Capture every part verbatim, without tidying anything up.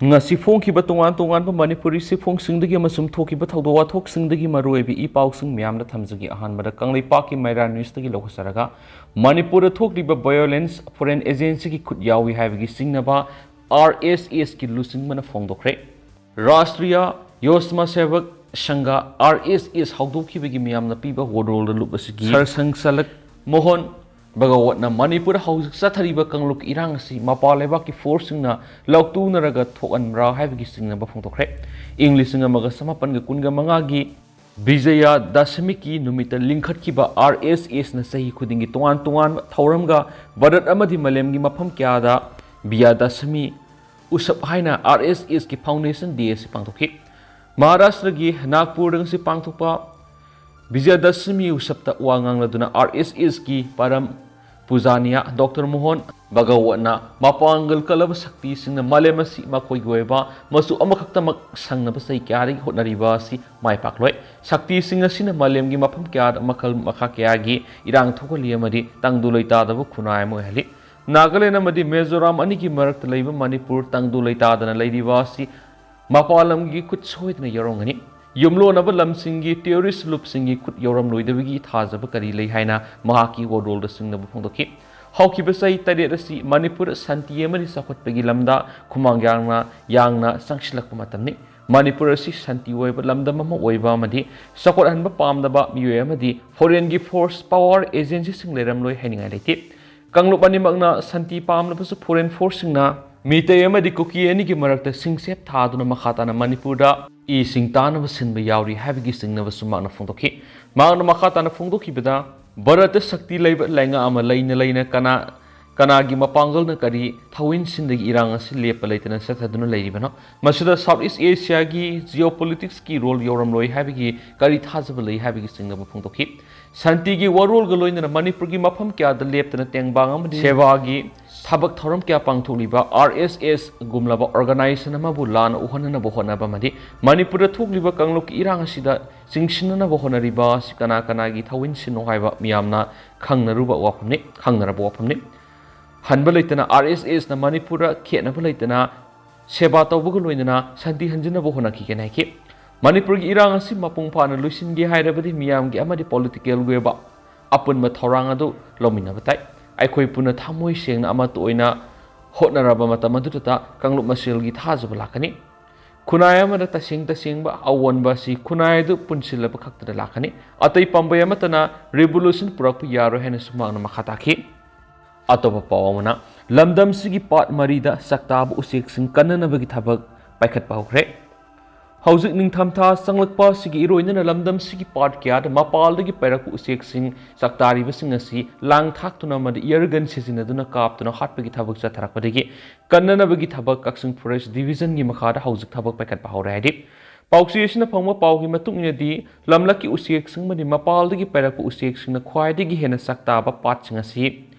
ꯉꯁꯤ ꯐꯣꯡꯈꯤꯕ ꯇꯣꯉꯥꯟ ꯇꯣꯉꯥꯟꯕ ꯃꯅꯤꯄꯨꯔꯤ ꯆꯦꯐꯣꯡꯁꯤꯡꯗꯒꯤ ꯑꯃꯁꯨꯡ ꯊꯣꯛꯈꯤꯕ ꯊꯧꯗꯣꯛ ꯋꯥꯊꯣꯛꯁꯤꯡꯗꯒꯤ ꯃꯔꯨꯑꯣꯏꯕ ꯏ ꯄꯥꯎꯁꯤꯡ ꯃꯌꯥꯝꯗ ꯊꯝꯖꯒꯦ꯫ ꯑꯍꯥꯟꯕꯗ ꯀꯪꯂꯩꯄꯥꯛꯀꯤ ꯃꯩꯔꯥ ꯅ꯭ꯌꯨꯁꯇꯒꯤ ꯂꯧꯈꯠꯆꯔꯒ, ꯃꯅꯤꯄꯨꯔꯗ ꯊꯣꯛꯂꯤꯕ ꯚꯥꯏꯑꯣꯂꯦꯟꯁ ꯐꯣꯔꯦꯟ ꯑꯦꯖꯦꯟꯁꯤꯒꯤ ꯈꯨꯠ ꯌꯥꯎꯏ ꯍꯥꯏꯕꯒꯤ ꯆꯤꯡꯅꯕ ꯑꯥꯔ ꯑꯦꯁ ꯑꯦꯁꯀꯤ ꯂꯨꯆꯤꯡꯕꯅ ꯐꯣꯡꯗꯣꯛꯈ꯭ꯔꯦ꯫ ꯔꯥꯁꯇ꯭ꯔꯤꯌꯥ ꯌꯣꯖꯃꯥ ꯁꯦꯚꯛ ꯁꯪꯘ, ꯑꯥꯔ ꯑꯦꯁ ꯑꯦꯁ, ꯍꯧꯗꯣꯛꯈꯤꯕꯒꯤ ꯃꯤꯌꯥꯝꯅ ꯄꯤꯕ ꯋꯥꯔꯣꯜꯗ ꯂꯨꯞ ꯑꯁꯤꯒꯤ ꯁꯔꯁꯪ ꯆꯂꯛ ꯃꯣꯍꯟ ꯚꯒꯋꯠꯅ ꯃꯅꯤꯄꯨꯔꯗ ꯍꯧꯖꯤꯛ ꯆꯠꯊꯔꯤꯕ ꯀꯥꯡꯂꯨꯞꯀꯤ ꯏꯔꯥꯡ ꯑꯁꯤ ꯃꯄꯥꯟ ꯂꯩꯕꯥꯛꯀꯤ ꯐꯣꯔꯁꯁꯤꯡꯅ ꯂꯧꯇꯨꯅꯔꯒ ꯊꯣꯛꯍꯟꯕ꯭ꯔꯥ ꯍꯥꯏꯕꯒꯤ ꯆꯤꯡꯅꯕ ꯐꯣꯡꯗꯣꯛꯈ꯭ꯔꯦ꯫ ꯏꯪ ꯂꯤꯁꯤꯡ ꯑꯃꯒ ꯆꯃꯥꯄꯟꯒ ꯀꯨꯟꯒ ꯃꯉꯥꯒꯤ ꯕꯤꯖꯌ ꯗꯁꯃꯤꯒꯤ ꯅꯨꯃꯤꯠꯇ ꯂꯤꯡꯈꯠꯈꯤꯕ ꯑꯥꯔ ꯑꯦꯁ ꯑꯦꯁꯅ ꯆꯍꯤ ꯈꯨꯗꯤꯡꯒꯤ ꯇꯣꯉꯥꯟ ꯇꯣꯉꯥꯟꯕ ꯊꯧꯔꯝꯒ ꯚꯥꯔꯠ ꯑꯃꯗꯤ ꯃꯥꯂꯦꯝꯒꯤ ꯃꯐꯝ ꯀꯌꯥꯗ ꯕꯤꯖꯌ ꯗꯁꯃꯤ ꯎꯁꯞ ꯍꯥꯏꯅ ꯑꯥꯔ ꯑꯦꯁ ꯑꯦꯁꯀꯤ ꯐꯥꯎꯟꯗꯦꯁꯟ ꯗꯦ ꯑꯁꯤ ꯄꯥꯡꯊꯣꯛꯈꯤ꯫ ꯃꯍꯥꯔꯥꯁꯇ꯭ꯔꯒꯤ ꯅꯥꯒꯄꯨꯔꯗ ꯉꯁꯤ ꯄꯥꯡꯊꯣꯛꯄ ꯕꯤꯖꯌꯗꯁꯃꯤ ꯎꯁꯞꯇ ꯋꯥ ꯉꯥꯡꯂꯗꯨꯅ ꯑꯥꯔ ꯑꯦꯁ ꯑꯦꯁꯀꯤ ꯄꯔꯝ ꯄꯨꯖꯥꯅꯤꯌꯥ ꯗꯣꯛꯇꯔ ꯃꯣꯍꯟ ꯚꯒꯋꯠꯅ ꯃꯄꯥꯡꯒꯜ ꯀꯜꯂꯕ ꯁꯛꯇꯤꯁꯤꯡꯅ ꯃꯥꯂꯦꯝ ꯑꯁꯤ ꯃꯈꯣꯏꯒꯤ ꯑꯣꯏꯕ ꯃꯆꯨ ꯑꯃꯈꯛꯇꯃꯛ ꯁꯪꯅꯕ ꯆꯍꯤ ꯀꯌꯥꯗꯒꯤ ꯍꯣꯠꯅꯔꯤꯕ ꯑꯁꯤ ꯃꯥꯏ ꯄꯥꯛꯂꯣꯏ꯫ ꯁꯛꯇꯤꯁꯤꯡ ꯑꯁꯤꯅ ꯃꯥꯂꯦꯝꯒꯤ ꯃꯐꯝ ꯀꯌꯥꯗ ꯃꯈꯜ ꯃꯈꯥ ꯀꯌꯥꯒꯤ ꯏꯔꯥꯡ ꯊꯣꯛꯍꯜꯂꯤ ꯑꯃꯗꯤ ꯇꯪꯗꯨ ꯂꯩꯇꯥꯗꯕ ꯈꯨꯟꯅꯥꯏ ꯑꯃ ꯑꯣꯏꯍꯜꯂꯤ꯫ ꯅꯥꯒꯥꯂꯦꯟ ꯑꯃꯗꯤ ꯃꯤꯖꯣꯔꯥꯝ ꯑꯅꯤꯒꯤ ꯃꯔꯛꯇ ꯂꯩꯕ ꯃꯅꯤꯄꯨꯔ ꯇꯪꯗꯨ ꯂꯩꯇꯥꯗꯅ ꯂꯩꯔꯤꯕ ꯑꯁꯤ ꯃꯄꯥꯟ ꯂꯝꯒꯤ ꯈꯨꯠ ꯁꯣꯏꯗꯅ ꯌꯥꯎꯔꯝꯒꯅꯤ꯫ ꯌꯨꯝꯂꯣꯟꯅꯕ ꯂꯝꯁꯤꯡꯒꯤ ꯇꯦꯔꯣꯔꯤꯁ ꯂꯨꯞꯁꯤꯡꯒꯤ ꯈꯨꯠ ꯌꯥꯎꯔꯝꯂꯣꯏꯗꯕꯒꯤ ꯊꯥꯖꯕ ꯀꯔꯤ ꯂꯩ ꯍꯥꯏꯅ ꯃꯍꯥꯛꯀꯤ ꯋꯥꯔꯣꯜꯗ ꯆꯤꯡꯅꯕ ꯐꯣꯡꯗꯣꯛꯈꯤ꯫ ꯍꯧꯈꯤꯕ ꯆꯍꯤ ꯇꯔꯦꯠ ꯑꯁꯤ ꯃꯅꯤꯄꯨꯔ ꯁꯥꯟꯇꯤ ꯑꯃꯗꯤ ꯆꯥꯎꯈꯠꯄꯒꯤ ꯂꯝꯗ ꯈꯨꯃꯥꯡ ꯌꯥꯡꯅ ꯌꯥꯡꯅ ꯆꯪꯁꯤꯜꯂꯛꯄ ꯃꯇꯝꯅꯤ꯫ ꯃꯅꯤꯄꯨꯔ ꯑꯁꯤ ꯁꯥꯟꯇꯤ ꯑꯣꯏꯕ ꯂꯝꯗꯝ ꯑꯃ ꯑꯣꯏꯕ ꯑꯃꯗꯤ ꯆꯥꯎꯈꯠꯍꯟꯕ ꯄꯥꯝꯗꯕ ꯃꯤꯑꯣꯏ ꯑꯃꯗꯤ ꯐꯣꯔꯦꯟꯒꯤ ꯐꯣꯔꯁ ꯄꯥꯋꯔ ꯑꯦꯖꯦꯟꯁꯤꯁꯤꯡ ꯂꯩꯔꯝꯂꯣꯏ ꯍꯥꯏꯅꯤꯡꯉꯥꯏ ꯂꯩꯇꯦ꯫ ꯀꯥꯡꯂꯨꯞ ꯑꯅꯤꯃꯛꯅ ꯁꯥꯟꯇꯤ ꯄꯥꯝꯂꯕꯁꯨ ꯐꯣꯔꯦꯟ ꯐꯣꯔꯁꯁꯤꯡꯅ ꯃꯤꯇꯩ ꯑꯃꯗꯤ ꯀꯨꯀꯤ ꯑꯅꯤꯒꯤ ꯃꯔꯛꯇ ꯁꯤꯡꯆꯦꯞ ꯊꯥꯗꯨꯅ ꯃꯈꯥ ꯇꯥꯅ ꯃꯅꯤꯄꯨꯔꯗ ꯏꯁꯤꯡ ꯇꯥꯅꯕ ꯁꯤꯟꯕ ꯌꯥꯎꯔꯤ ꯍꯥꯏꯕꯒꯤ ꯆꯤꯡꯅꯕꯁꯨ ꯃꯍꯥꯛꯅ ꯐꯣꯡꯗꯣꯛꯈꯤ꯫ ꯃꯍꯥꯛꯅ ꯃꯈꯥ ꯇꯥꯅ ꯐꯣꯡꯗꯣꯛꯈꯤꯕꯗ, ꯚꯥꯔꯠꯇ ꯁꯛꯇꯤ ꯂꯩꯕ ꯂꯩꯉꯥꯛ ꯑꯃ ꯂꯩꯅ ꯂꯩꯅ ꯀꯅꯥ, ꯀꯅꯥꯒꯤ ꯃꯄꯥꯡꯒꯜꯅ ꯀꯔꯤ ꯊꯧꯋꯤꯟꯁꯤꯟꯗꯒꯤ ꯏꯔꯥꯡ ꯑꯁꯤ ꯂꯦꯞꯄ ꯂꯩꯇꯅ ꯆꯠꯊꯗꯨꯅ ꯂꯩꯔꯤꯕꯅꯣ? ꯃꯁꯤꯗ ꯁꯥꯎꯠ ꯏꯁ ꯑꯦꯁꯤꯌꯥꯒꯤ ꯖꯤꯑꯣꯄꯣꯂꯤꯇꯤꯛꯁꯀꯤ ꯔꯣꯜ ꯌꯥꯎꯔꯝꯂꯣꯏ ꯍꯥꯏꯕꯒꯤ ꯀꯔꯤ ꯊꯥꯖꯕ ꯂꯩ ꯍꯥꯏꯕꯒꯤ ꯆꯤꯡꯅꯕ ꯐꯣꯡꯗꯣꯛꯈꯤ꯫ ꯁꯥꯟꯇꯤꯒꯤ ꯋꯥꯔꯣꯜꯒ ꯂꯣꯏꯅꯅ ꯃꯅꯤꯄꯨꯔꯒꯤ ꯃꯐꯝ ꯀꯌꯥꯗ ꯂꯦꯞꯇꯅ ꯇꯦꯡꯕꯥꯡ ꯑꯃꯗꯤ ꯁꯦꯕꯥꯒꯤ ꯊꯕꯛ ꯊꯧꯔꯝ ꯀꯌꯥ ꯄꯥꯡꯊꯣꯛꯂꯤꯕ ꯑꯥꯔ ꯑꯦꯁ ꯑꯦꯁ ꯒꯨꯝꯂꯕ ꯑꯣꯔꯒꯅꯥꯏꯖꯦꯁꯟ ꯑꯃꯕꯨ ꯂꯥꯟꯅ ꯎꯍꯟꯅꯅꯕ ꯍꯣꯠꯅꯕ ꯑꯃꯗꯤ ꯃꯅꯤꯄꯨꯔꯗ ꯊꯣꯛꯂꯤꯕ ꯀꯥꯡꯂꯨꯞꯀꯤ ꯏꯔꯥꯡ ꯑꯁꯤꯗ ꯆꯤꯡꯁꯤꯟꯅꯅꯕ ꯍꯣꯠꯅꯔꯤꯕ ꯑꯁꯤ ꯀꯅꯥ ꯀꯅꯥꯒꯤ ꯊꯧꯋꯤꯟꯁꯤꯟꯅꯣ ꯍꯥꯏꯕ ꯃꯤꯌꯥꯝꯅ ꯈꯪꯅꯔꯨꯕ ꯋꯥꯐꯝꯅꯤ, ꯈꯪꯅꯔꯕ ꯋꯥꯐꯝꯅꯤ꯫ ꯍꯟꯕ ꯂꯩꯇꯅ ꯑꯥꯔ ꯑꯦꯁ ꯑꯦꯁꯅ ꯃꯅꯤꯄꯨꯔꯗ ꯈꯦꯠꯅꯕ ꯂꯩꯇꯅ ꯁꯦꯕꯥ ꯇꯧꯕꯒ ꯂꯣꯏꯅꯅ ꯁꯥꯟꯇꯤ ꯍꯟꯖꯤꯟꯅꯕ ꯍꯣꯠꯅꯈꯤꯒꯦꯅ ꯍꯥꯏꯈꯤ꯫ ꯃꯅꯤꯄꯨꯔꯒꯤ ꯏꯔꯥꯡ ꯑꯁꯤ ꯃꯄꯨꯡ ꯐꯥꯅ ꯂꯣꯏꯁꯤꯟꯒꯦ ꯍꯥꯏꯔꯕꯗꯤ ꯃꯤꯌꯥꯝꯒꯤ ꯑꯃꯗꯤ political ꯒꯤ ꯑꯣꯏꯕ ꯑꯄꯨꯟꯕ ꯊꯧꯔꯥꯡ ꯑꯗꯨ ꯂꯧꯃꯤꯟꯅꯕ ꯇꯥꯏ꯫ ꯑꯩꯈꯣꯏ ꯄꯨꯟꯅ ꯊꯃꯣꯏ ꯁꯦꯡꯅ ꯑꯃꯠꯇ ꯑꯣꯏꯅ ꯍꯣꯠꯅꯔꯕ ꯃꯇꯝ ꯑꯗꯨꯗꯇ ꯀꯥꯡꯂꯨꯞ ꯃꯁꯦꯜꯒꯤ ꯊꯥꯖꯕ ꯂꯥꯛꯀꯅꯤ꯫ ꯈꯨꯟꯅꯥꯏ ꯑꯃꯗ ꯇꯁꯦꯡ ꯇꯁꯦꯡꯕ ꯑꯑꯣꯟꯕ ꯑꯁꯤ ꯈꯨꯟꯅꯥꯏ ꯑꯗꯨ ꯄꯨꯟꯁꯤꯜꯂꯕ ꯈꯛꯇꯗ ꯂꯥꯛꯀꯅꯤ꯫ ꯑꯇꯩ ꯄꯥꯝꯕꯩ ꯑꯃꯠꯇꯅ revolution ꯄꯨꯔꯛꯄ ꯌꯥꯔꯣꯏ ꯍꯥꯏꯅꯁꯨ ꯃꯍꯥꯛꯅ ꯃꯈꯥ ꯇꯥꯈꯤ꯫ ꯑꯇꯣꯞꯄ ꯄꯥꯎ ꯑꯃꯅ, ꯂꯝꯗꯝꯁꯤꯒꯤ ꯄꯥꯠ ꯃꯔꯤꯗ ꯁꯛꯇꯥꯕ ꯎꯆꯦꯛꯁꯤꯡ ꯀꯟꯅꯅꯕꯒꯤ ꯊꯕꯛ ꯄꯥꯏꯈꯠꯄ ꯍꯧꯈ꯭ꯔꯦ꯫ ꯍꯧꯖꯤꯛ ꯅꯤꯡꯊꯝꯊꯥ ꯆꯪꯂꯛꯄ ꯑꯁꯤꯒꯤ ꯏꯔꯣꯏꯅꯅ ꯂꯝꯗꯝꯁꯤꯒꯤ ꯄꯥꯠ ꯀꯌꯥꯗ ꯃꯄꯥꯜꯗꯒꯤ ꯄꯥꯏꯔꯛꯄ ꯎꯆꯦꯛꯁꯤꯡ ꯆꯥꯛꯇꯥꯔꯤꯕꯁꯤꯡ ꯑꯁꯤ ꯂꯥꯡ ꯊꯥꯛꯇꯨꯅ ꯑꯃꯗꯤ air gun ꯁꯤꯖꯤꯟꯅꯗꯨꯅ ꯀꯥꯞꯇꯨꯅ ꯍꯥꯠꯄꯒꯤ ꯊꯕꯛ ꯆꯠꯊꯔꯛꯄꯗꯒꯤ ꯀꯟꯅꯅꯕꯒꯤ ꯊꯕꯛ ꯀꯛꯆꯤꯡ forest division ꯒꯤ ꯃꯈꯥꯗ ꯍꯧꯖꯤꯛ ꯊꯕꯛ ꯄꯥꯏꯈꯠꯄ ꯍꯧꯔꯦ ꯍꯥꯏꯔꯤ꯫ ꯄꯥꯎꯆꯦ ꯑꯁꯤꯅ ꯐꯪꯕ ꯄꯥꯎꯒꯤ ꯃꯇꯨꯡ ꯏꯟꯅꯗꯤ, ꯂꯝꯂꯛꯀꯤ ꯎꯆꯦꯛꯁꯤꯡ ꯑꯃꯗꯤ ꯃꯄꯥꯜꯗꯒꯤ ꯄꯥꯏꯔꯛꯄ ꯎꯆꯦꯛꯁꯤꯡꯅ ꯈ꯭ꯋꯥꯏꯗꯒꯤ ꯍꯦꯟꯅ ꯆꯥꯛꯇꯥꯕ ꯄꯥꯠꯁꯤꯡ ꯑꯁꯤ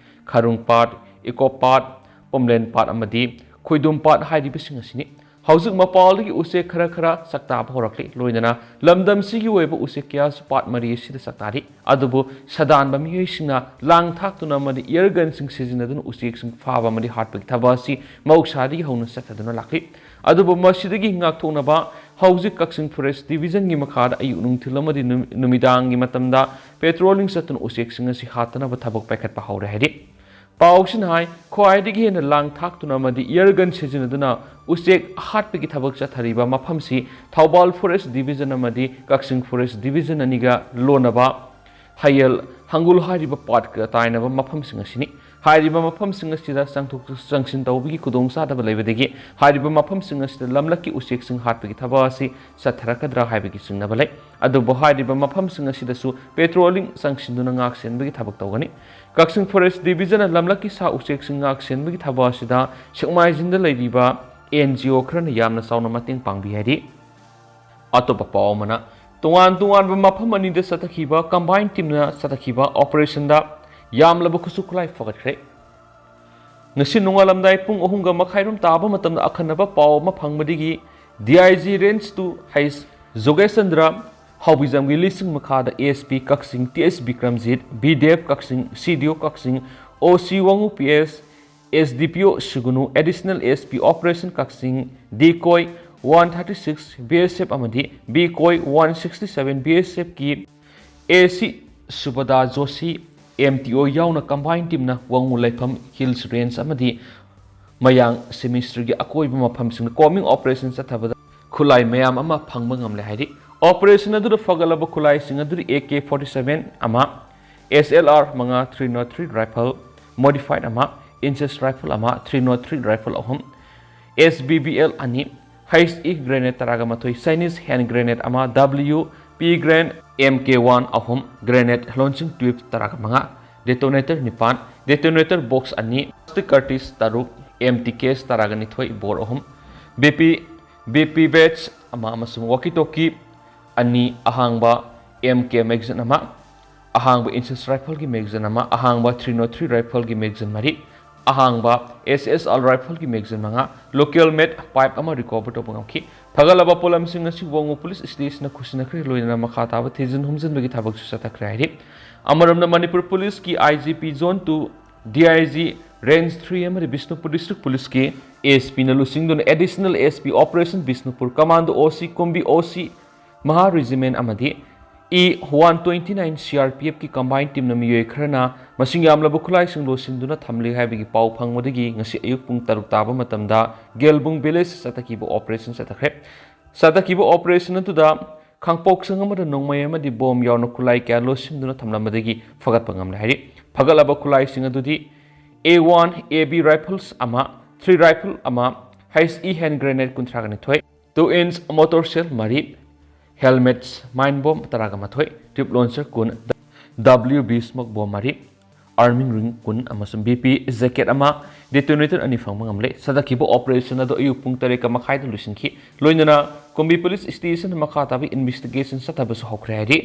ꯈꯥꯔꯨꯡ ꯄꯥꯠ, ꯏꯀꯣꯞ ꯄꯥꯠ, ꯄꯨꯝꯂꯦꯟ ꯄꯥꯠ ꯑꯃꯗꯤ ꯈꯣꯏꯗꯨꯝ ꯄꯥꯠ ꯍꯥꯏꯔꯤꯕꯁꯤꯡ ꯑꯁꯤꯅꯤ꯫ ꯍꯧꯖꯤꯛ ꯃꯄꯥꯜꯗꯒꯤ ꯎꯆꯦꯛ ꯈꯔ ꯈꯔ ꯆꯥꯛꯇꯥꯕ ꯍꯧꯔꯛꯂꯤ꯫ ꯂꯣꯏꯅꯅ ꯂꯝꯗꯝꯁꯤꯒꯤ ꯑꯣꯏꯕ ꯎꯆꯦꯛ ꯀꯌꯥꯁꯨ ꯄꯥꯠ ꯃꯔꯤ ꯑꯁꯤꯗ ꯆꯥꯛꯇꯥꯔꯤ꯫ ꯑꯗꯨꯕꯨ ꯁꯥꯗꯥꯟꯕ ꯃꯤꯑꯣꯏꯁꯤꯡꯅ ꯂꯥꯡ ꯊꯥꯛꯇꯨꯅ ꯑꯃꯗꯤ air gun ꯁꯤꯡ ꯁꯤꯖꯤꯟꯅꯗꯨꯅ ꯎꯆꯦꯛꯁꯤꯡ ꯐꯥꯕ ꯑꯃꯗꯤ ꯍꯥꯠꯄꯒꯤ ꯊꯕꯛ ꯑꯁꯤ ꯃꯍꯧꯁꯥꯗꯒꯤ ꯍꯧꯅ ꯆꯠꯊꯗꯨꯅ ꯂꯥꯛꯂꯤ꯫ ꯑꯗꯨꯕꯨ ꯃꯁꯤꯗꯒꯤ ꯉꯥꯛꯊꯣꯛꯅꯕ ꯍꯧꯖꯤꯛ ꯀꯛꯆꯤꯡ forest division ꯒꯤ ꯃꯈꯥꯗ ꯑꯌꯨꯛ ꯅꯨꯡꯊꯤꯜ ꯑꯃꯗꯤ ꯅꯨꯃꯤ-, ꯅꯨꯃꯤꯗꯥꯡꯒꯤ ꯃꯇꯝꯗ patrolling ꯆꯠꯇꯨꯅ ꯎꯆꯦꯛꯁꯤꯡ ꯑꯁꯤ ꯍꯥꯠꯇꯅꯕ ꯊꯕꯛ ꯄꯥꯏꯈꯠꯄ ꯍꯧꯔꯦ ꯍꯥꯏꯔꯤ꯫ ꯄꯥꯎꯁꯤꯅ ꯍꯥꯏ, ꯈ꯭ꯋꯥꯏꯗꯒꯤ ꯍꯦꯟꯅ ꯂꯥꯡ ꯊꯥꯛꯇꯨꯅ ꯑꯃꯗꯤ air gun ꯁꯤꯖꯤꯟꯅꯗꯨꯅ ꯎꯆꯦꯛ ꯍꯥꯠꯄꯒꯤ ꯊꯕꯛ ꯆꯠꯊꯔꯤꯕ ꯃꯐꯝꯁꯤ ꯊꯧꯕꯥꯜ forest division ꯑꯃꯗꯤ ꯀꯛꯆꯤꯡ forest division ꯑꯅꯤꯒ ꯂꯣꯟꯅꯕ ꯍꯌꯦꯜ ꯍꯪꯒꯨꯜ ꯍꯥꯏꯔꯤꯕ ꯄꯥꯠꯀ ꯇꯥꯏꯅꯕ ꯃꯐꯝꯁꯤꯡ ꯑꯁꯤꯅꯤ꯫ ꯍꯥꯏꯔꯤꯕ ꯃꯐꯝꯁꯤꯡ ꯑꯁꯤꯗ ꯆꯪꯊꯣꯛ ꯆꯪꯁꯤꯟ ꯇꯧꯕꯒꯤ ꯈꯨꯗꯣꯡꯆꯥꯗꯕ ꯂꯩꯕꯗꯒꯤ ꯍꯥꯏꯔꯤꯕ ꯃꯐꯝꯁꯤꯡ ꯑꯁꯤꯗ ꯂꯝꯂꯛꯀꯤ ꯎꯆꯦꯛꯁꯤꯡ ꯍꯥꯠꯄꯒꯤ ꯊꯕꯛ ꯑꯁꯤ ꯆꯠꯊꯔꯛꯀꯗ꯭ꯔꯥ ꯍꯥꯏꯕꯒꯤ ꯆꯤꯡꯅꯕ ꯂꯩ꯫ ꯑꯗꯨꯕꯨ ꯍꯥꯏꯔꯤꯕ ꯃꯐꯝꯁꯤꯡ ꯑꯁꯤꯗꯁꯨ patrolling ꯆꯪꯁꯤꯟꯗꯨꯅ ꯉꯥꯛ ꯁꯦꯟꯕꯒꯤ ꯊꯕꯛ ꯇꯧꯒꯅꯤ꯫ ꯀꯛꯆꯤꯡ forest division ꯅ ꯂꯝꯂꯛꯀꯤ ꯁꯥ ꯎꯆꯦꯛꯁꯤꯡ ꯉꯥꯛ ꯁꯦꯟꯕꯒꯤ ꯊꯕꯛ ꯑꯁꯤꯗ ꯁꯦꯛꯃꯥꯏꯖꯤꯡꯗ ꯂꯩꯔꯤꯕ N G O ꯈꯔꯅ ꯌꯥꯝꯅ ꯆꯥꯎꯅ ꯃꯇꯦꯡ ꯄꯥꯡꯕꯤ ꯍꯥꯏꯔꯤ꯫ ꯑꯇꯣꯞꯄ ꯄꯥꯎ ꯑꯃꯅ, ꯇꯣꯉꯥꯟ ꯇꯣꯉꯥꯟꯕ ꯃꯐꯝ ꯑꯅꯤꯗ ꯆꯠꯊꯈꯤꯕ combine team ꯅ ꯆꯠꯊꯈꯤꯕ operation ꯗ ꯌꯥꯝꯂꯕ ꯈꯨꯠꯁꯨ ꯈꯨꯠꯂꯥꯏ ꯐꯒꯠꯈ꯭ꯔꯦ꯫ ꯉꯁꯤ ꯅꯣꯡꯉꯥꯜꯂꯝꯗꯥꯏ ꯄꯨꯡ ꯑꯍꯨꯝꯒ ꯃꯈꯥꯏꯔꯣꯝ ꯇꯥꯕ ꯃꯇꯝꯗ ꯑꯈꯟꯅꯕ ꯄꯥꯎ ꯑꯃ ꯐꯪꯕꯗꯒꯤ D I G Range two H Jogesh Chandra, ꯍꯥꯎꯕꯤꯖꯝꯒꯤ ꯂꯤꯁꯤꯡ ꯃꯈꯥꯗ S P ꯀꯛꯆꯤꯡ T S Bikramjit, B Dev ꯀꯛꯆꯤꯡ, C D O ꯀꯛꯆꯤꯡ, O C ꯋꯥꯉꯨ P S, S D ꯄꯤ ꯑꯣ ꯁꯨꯒꯨꯅꯨ, ꯑꯦꯗꯤꯁꯅꯦꯜ ꯑꯦꯁ ꯄꯤ ꯑꯣꯄꯔꯦꯁꯟ ꯀꯛꯆꯤꯡ, ꯗꯤꯀꯣꯏ ꯋꯥꯟ ꯊꯥꯔꯇꯤ ꯁꯤꯛꯁ ꯕꯤ ꯑꯦꯁ F ꯑꯃꯗꯤ ꯗꯤꯀꯣꯏ one sixty seven B ꯑꯦꯁ ꯑꯦꯐꯀꯤ ꯑꯦ ꯁꯤ ꯁꯨꯕꯗꯥ Joshi, M T ꯑꯣ ꯌꯥꯎꯅ combine ꯇꯤꯝꯅ ꯋꯥꯉꯨ ꯂꯩꯐꯝ, hills range ꯑꯃꯗꯤ ꯃꯌꯥꯡ ꯁꯦꯃꯤꯁꯇꯔꯒꯤ ꯑꯀꯣꯏꯕ ꯃꯐꯝꯁꯤꯡꯗ ꯀꯣꯝꯕꯤꯡ ꯑꯣꯄꯔꯦꯁꯟ ꯆꯠꯊꯕꯗ ꯈꯨꯠꯂꯥꯏ ꯃꯌꯥꯝ ꯑꯃ ꯐꯪꯕ ꯉꯝꯂꯦ ꯍꯥꯏꯔꯤ꯫ ꯑꯣꯄꯔꯦꯁꯟ ꯑꯗꯨꯗ ꯐꯒꯠꯂꯕ ꯈꯨꯠꯂꯥꯏꯁꯤꯡ ꯑꯗꯨꯗꯤ ꯑꯦ ꯀꯦ ꯐꯣꯔꯇꯤ ꯁꯚꯦꯟ ꯑꯃ, ꯑꯦꯁ ꯑꯦꯜ ꯑꯥꯔ ꯃꯉꯥ, three not three rifle modified ꯑꯃ, ꯏꯟꯆꯦꯁ ꯔꯥꯏꯐꯜ ꯑꯃ, ꯊ꯭ꯔꯤ ꯅꯣꯠ ꯊ꯭ꯔꯤ ꯔꯥꯏꯐꯜ ꯑꯍꯨꯝ, ꯑꯦꯁ ꯕꯤ ꯕꯤ ꯑꯦꯜ ꯑꯅꯤ, ꯍꯩꯆ ꯏ ꯒ꯭ꯔꯦꯅꯦꯗ ꯇꯔꯥꯒ ꯃꯥꯊꯣꯏ, ꯆꯥꯏꯅꯤꯁ ꯍꯦꯟ ꯒ꯭ꯔꯦꯅꯦꯗ ꯑꯃ, ꯗꯕ꯭ꯂꯤꯎ ꯄꯤ ꯒ꯭ꯔꯦꯟ ꯑꯦꯝ ꯀꯦ ꯋꯥꯟ ꯑꯍꯨꯝ, ꯒ꯭ꯔꯦꯅꯦꯗ ꯂꯣꯟꯆꯤꯡ ꯇ꯭ꯌꯨꯕ ꯇꯔꯥꯒ ꯃꯉꯥ, ꯗꯦꯇꯣꯅꯦꯇꯔ ꯅꯤꯄꯥꯟ, ꯗꯦꯇꯣꯅꯦꯇꯔ ꯕꯣꯛꯁ ꯑꯅꯤ, ꯄ꯭ꯂꯥꯁꯇꯤꯛ ꯀꯥꯔꯇꯤꯁ ꯇꯔꯨꯛ, ꯑꯦꯝ ꯇꯤ ꯀꯦꯁ ꯇꯔꯥꯒ ꯅꯤꯊꯣꯏ, ꯕꯣꯔ ꯑꯍꯨꯝ, ꯕꯤ ꯄꯤ, ꯕꯤ ꯄꯤ ꯕꯦꯠꯁ ꯑꯃ ꯑꯃꯁꯨꯡ ꯋꯥꯀꯤ ꯇꯣꯀꯤ ꯑꯅꯤ, ꯑꯍꯥꯡꯕ ꯑꯦꯝ ꯀꯦ ꯃꯦꯒꯥꯖꯤꯟ ꯑꯃ, ꯑꯍꯥꯡꯕ ꯏꯟꯆꯦꯁ ꯔꯥꯏꯐꯜꯒꯤ ꯃꯦꯒꯥꯖꯤꯟ ꯑꯃ, ꯑꯍꯥꯡꯕ ꯊ꯭ꯔꯤ ꯅꯣꯠ ꯊ꯭ꯔꯤ ꯔꯥꯏꯐꯜꯒꯤ ꯃꯦꯒꯥꯖꯤꯟ ꯃꯔꯤ, ꯑꯍꯥꯡꯕ ꯑꯦꯁ ꯑꯦꯁ ꯑꯥꯔ ꯔꯥꯏꯐꯜꯒꯤ ꯃꯦꯒꯥꯖꯤꯟ ꯃꯉꯥ, ꯂꯣꯀꯦꯜ ꯃꯦꯗ ꯄꯥꯏꯞ ꯑꯃ ꯔꯤꯀꯣꯚꯔ ꯇꯧꯕ ꯉꯝꯈꯤ꯫ ꯐꯒꯠꯂꯕ ꯄꯣꯠꯂꯝꯁꯤꯡ ꯑꯁꯤ ꯋꯥꯉꯨ ꯄꯨꯂꯤꯁ ꯁ꯭ꯇꯦꯁꯟꯗ ꯈꯨꯠꯁꯤꯟꯅꯈ꯭ꯔꯦ, ꯂꯣꯏꯅꯅ ꯃꯈꯥ ꯇꯥꯕ ꯊꯤꯖꯤꯟ ꯍꯨꯝꯖꯤꯟꯕꯒꯤ ꯊꯕꯛꯁꯨ ꯆꯠꯊꯈ꯭ꯔꯦ ꯍꯥꯏꯔꯤ꯫ ꯑꯃꯔꯣꯝꯗ ꯃꯅꯤꯄꯨꯔ ꯄꯨꯂꯤꯁꯀꯤ I G P zone two, D I G range three ꯑꯃꯗꯤ ꯕꯤꯁꯅꯨꯄꯨꯔ ꯗꯤꯁꯇ꯭ꯔꯤꯛ ꯄꯨꯂꯤꯁꯀꯤ ꯑꯦꯁ ꯄꯤꯅ ꯂꯨꯆꯤꯡꯗꯨꯅ additional S P operation Bishnupur, commando O C Kumbi O C ꯃꯍꯥ ꯔꯦꯖꯤꯃꯦꯟ ꯑꯃꯗꯤ E one twenty nine C R P ꯑꯦꯐꯀꯤ ꯀꯝꯕꯥꯏꯟ ꯇꯤꯝꯅ ꯃꯤꯑꯣꯏ ꯈꯔꯅ ꯃꯁꯤꯡ ꯌꯥꯝꯂꯕ ꯈꯨꯠꯂꯥꯏꯁꯤꯡ ꯂꯣꯠꯁꯤꯟꯗꯨꯅ ꯊꯝꯂꯤ ꯍꯥꯏꯕꯒꯤ ꯄꯥꯎ ꯐꯪꯕꯗꯒꯤ ꯉꯁꯤ ꯑꯌꯨꯛ ꯄꯨꯡ ꯇꯔꯨꯛ ꯇꯥꯕ ꯃꯇꯝꯗ ꯒꯦꯜꯕꯨꯡ ꯚꯤꯂꯦꯖ ꯆꯠꯊꯈꯤꯕ ꯑꯣꯄꯔꯦꯁꯟ ꯆꯠꯊꯈ꯭ꯔꯦ꯫ ꯆꯠꯊꯈꯤꯕ ꯑꯣꯄꯔꯦꯁꯟ ꯑꯗꯨꯗ ꯈꯥꯡꯄꯣꯛꯁꯪ ꯑꯃꯗ ꯅꯣꯡꯃꯩ ꯑꯃꯗꯤ ꯕꯣꯝ ꯌꯥꯎꯅ ꯈꯨꯠꯂꯥꯏ ꯀꯌꯥ ꯂꯣꯠꯁꯤꯟꯗꯨꯅ ꯊꯝꯂꯝꯕꯗꯒꯤ ꯐꯒꯠꯄ ꯉꯝꯂꯦ ꯍꯥꯏꯔꯤ꯫ ꯐꯒꯠꯂꯕ ꯈꯨꯠꯂꯥꯏꯁꯤꯡ ꯑꯗꯨꯗꯤ ꯑꯦ ꯋꯥꯟ ꯑꯦ ꯕꯤ ꯔꯥꯏꯐꯜꯁ ꯑꯃ, ꯊ꯭ꯔꯤ ꯔꯥꯏꯐꯜ ꯑꯃ, ꯍꯩꯆ ꯏ ꯍꯦꯟ ꯒ꯭ꯔꯦꯅꯦꯗ ꯀꯨꯟꯊ꯭ꯔꯥꯒ ꯅꯤꯊꯣꯏ, ꯇꯨ ꯏꯟꯆ ꯃꯣꯇꯣꯔ ꯁꯦꯜ ꯃꯔꯤ, ꯍꯦꯜꯃꯦꯠꯁ, ꯃꯥꯏꯟ ꯕꯣꯝ ꯇꯔꯥꯒ ꯃꯥꯊꯣꯏ, ꯇ꯭ꯌꯨꯕ ꯂꯣꯟꯆꯔ ꯀꯨꯟ, ꯗꯕ꯭ꯂꯤꯎ ꯕꯤ ꯁ꯭ꯃꯣꯛ ꯕꯣꯝ ꯃꯔꯤ, ꯑꯥꯔꯃꯤꯡ ꯔꯤꯡ ꯀꯨꯟ ꯑꯃꯁꯨꯡ ꯕꯤ ꯄꯤ ꯖꯦꯀꯦꯠ ꯑꯃ, ꯗꯦꯇꯣꯅꯦꯇꯔ ꯑꯅꯤ ꯐꯪꯕ ꯉꯝꯂꯦ꯫ ꯆꯠꯊꯈꯤꯕ ꯑꯣꯄꯔꯦꯁꯟ ꯑꯗꯨ ꯑꯌꯨꯛ ꯄꯨꯡ ꯇꯔꯦꯠꯀ ꯃꯈꯥꯏꯗ ꯂꯣꯏꯁꯤꯟꯈꯤ꯫ ꯂꯣꯏꯅꯅ ꯀꯨꯝꯕꯤ ꯄꯨꯂꯤꯁ ꯁ꯭ꯇꯦꯁꯟꯗ ꯃꯈꯥ ꯇꯥꯕ ꯏꯟꯚꯦꯁꯇꯤꯒꯦꯁꯟ ꯆꯠꯊꯕꯁꯨ ꯍꯧꯈ꯭ꯔꯦ ꯍꯥꯏꯔꯤ꯫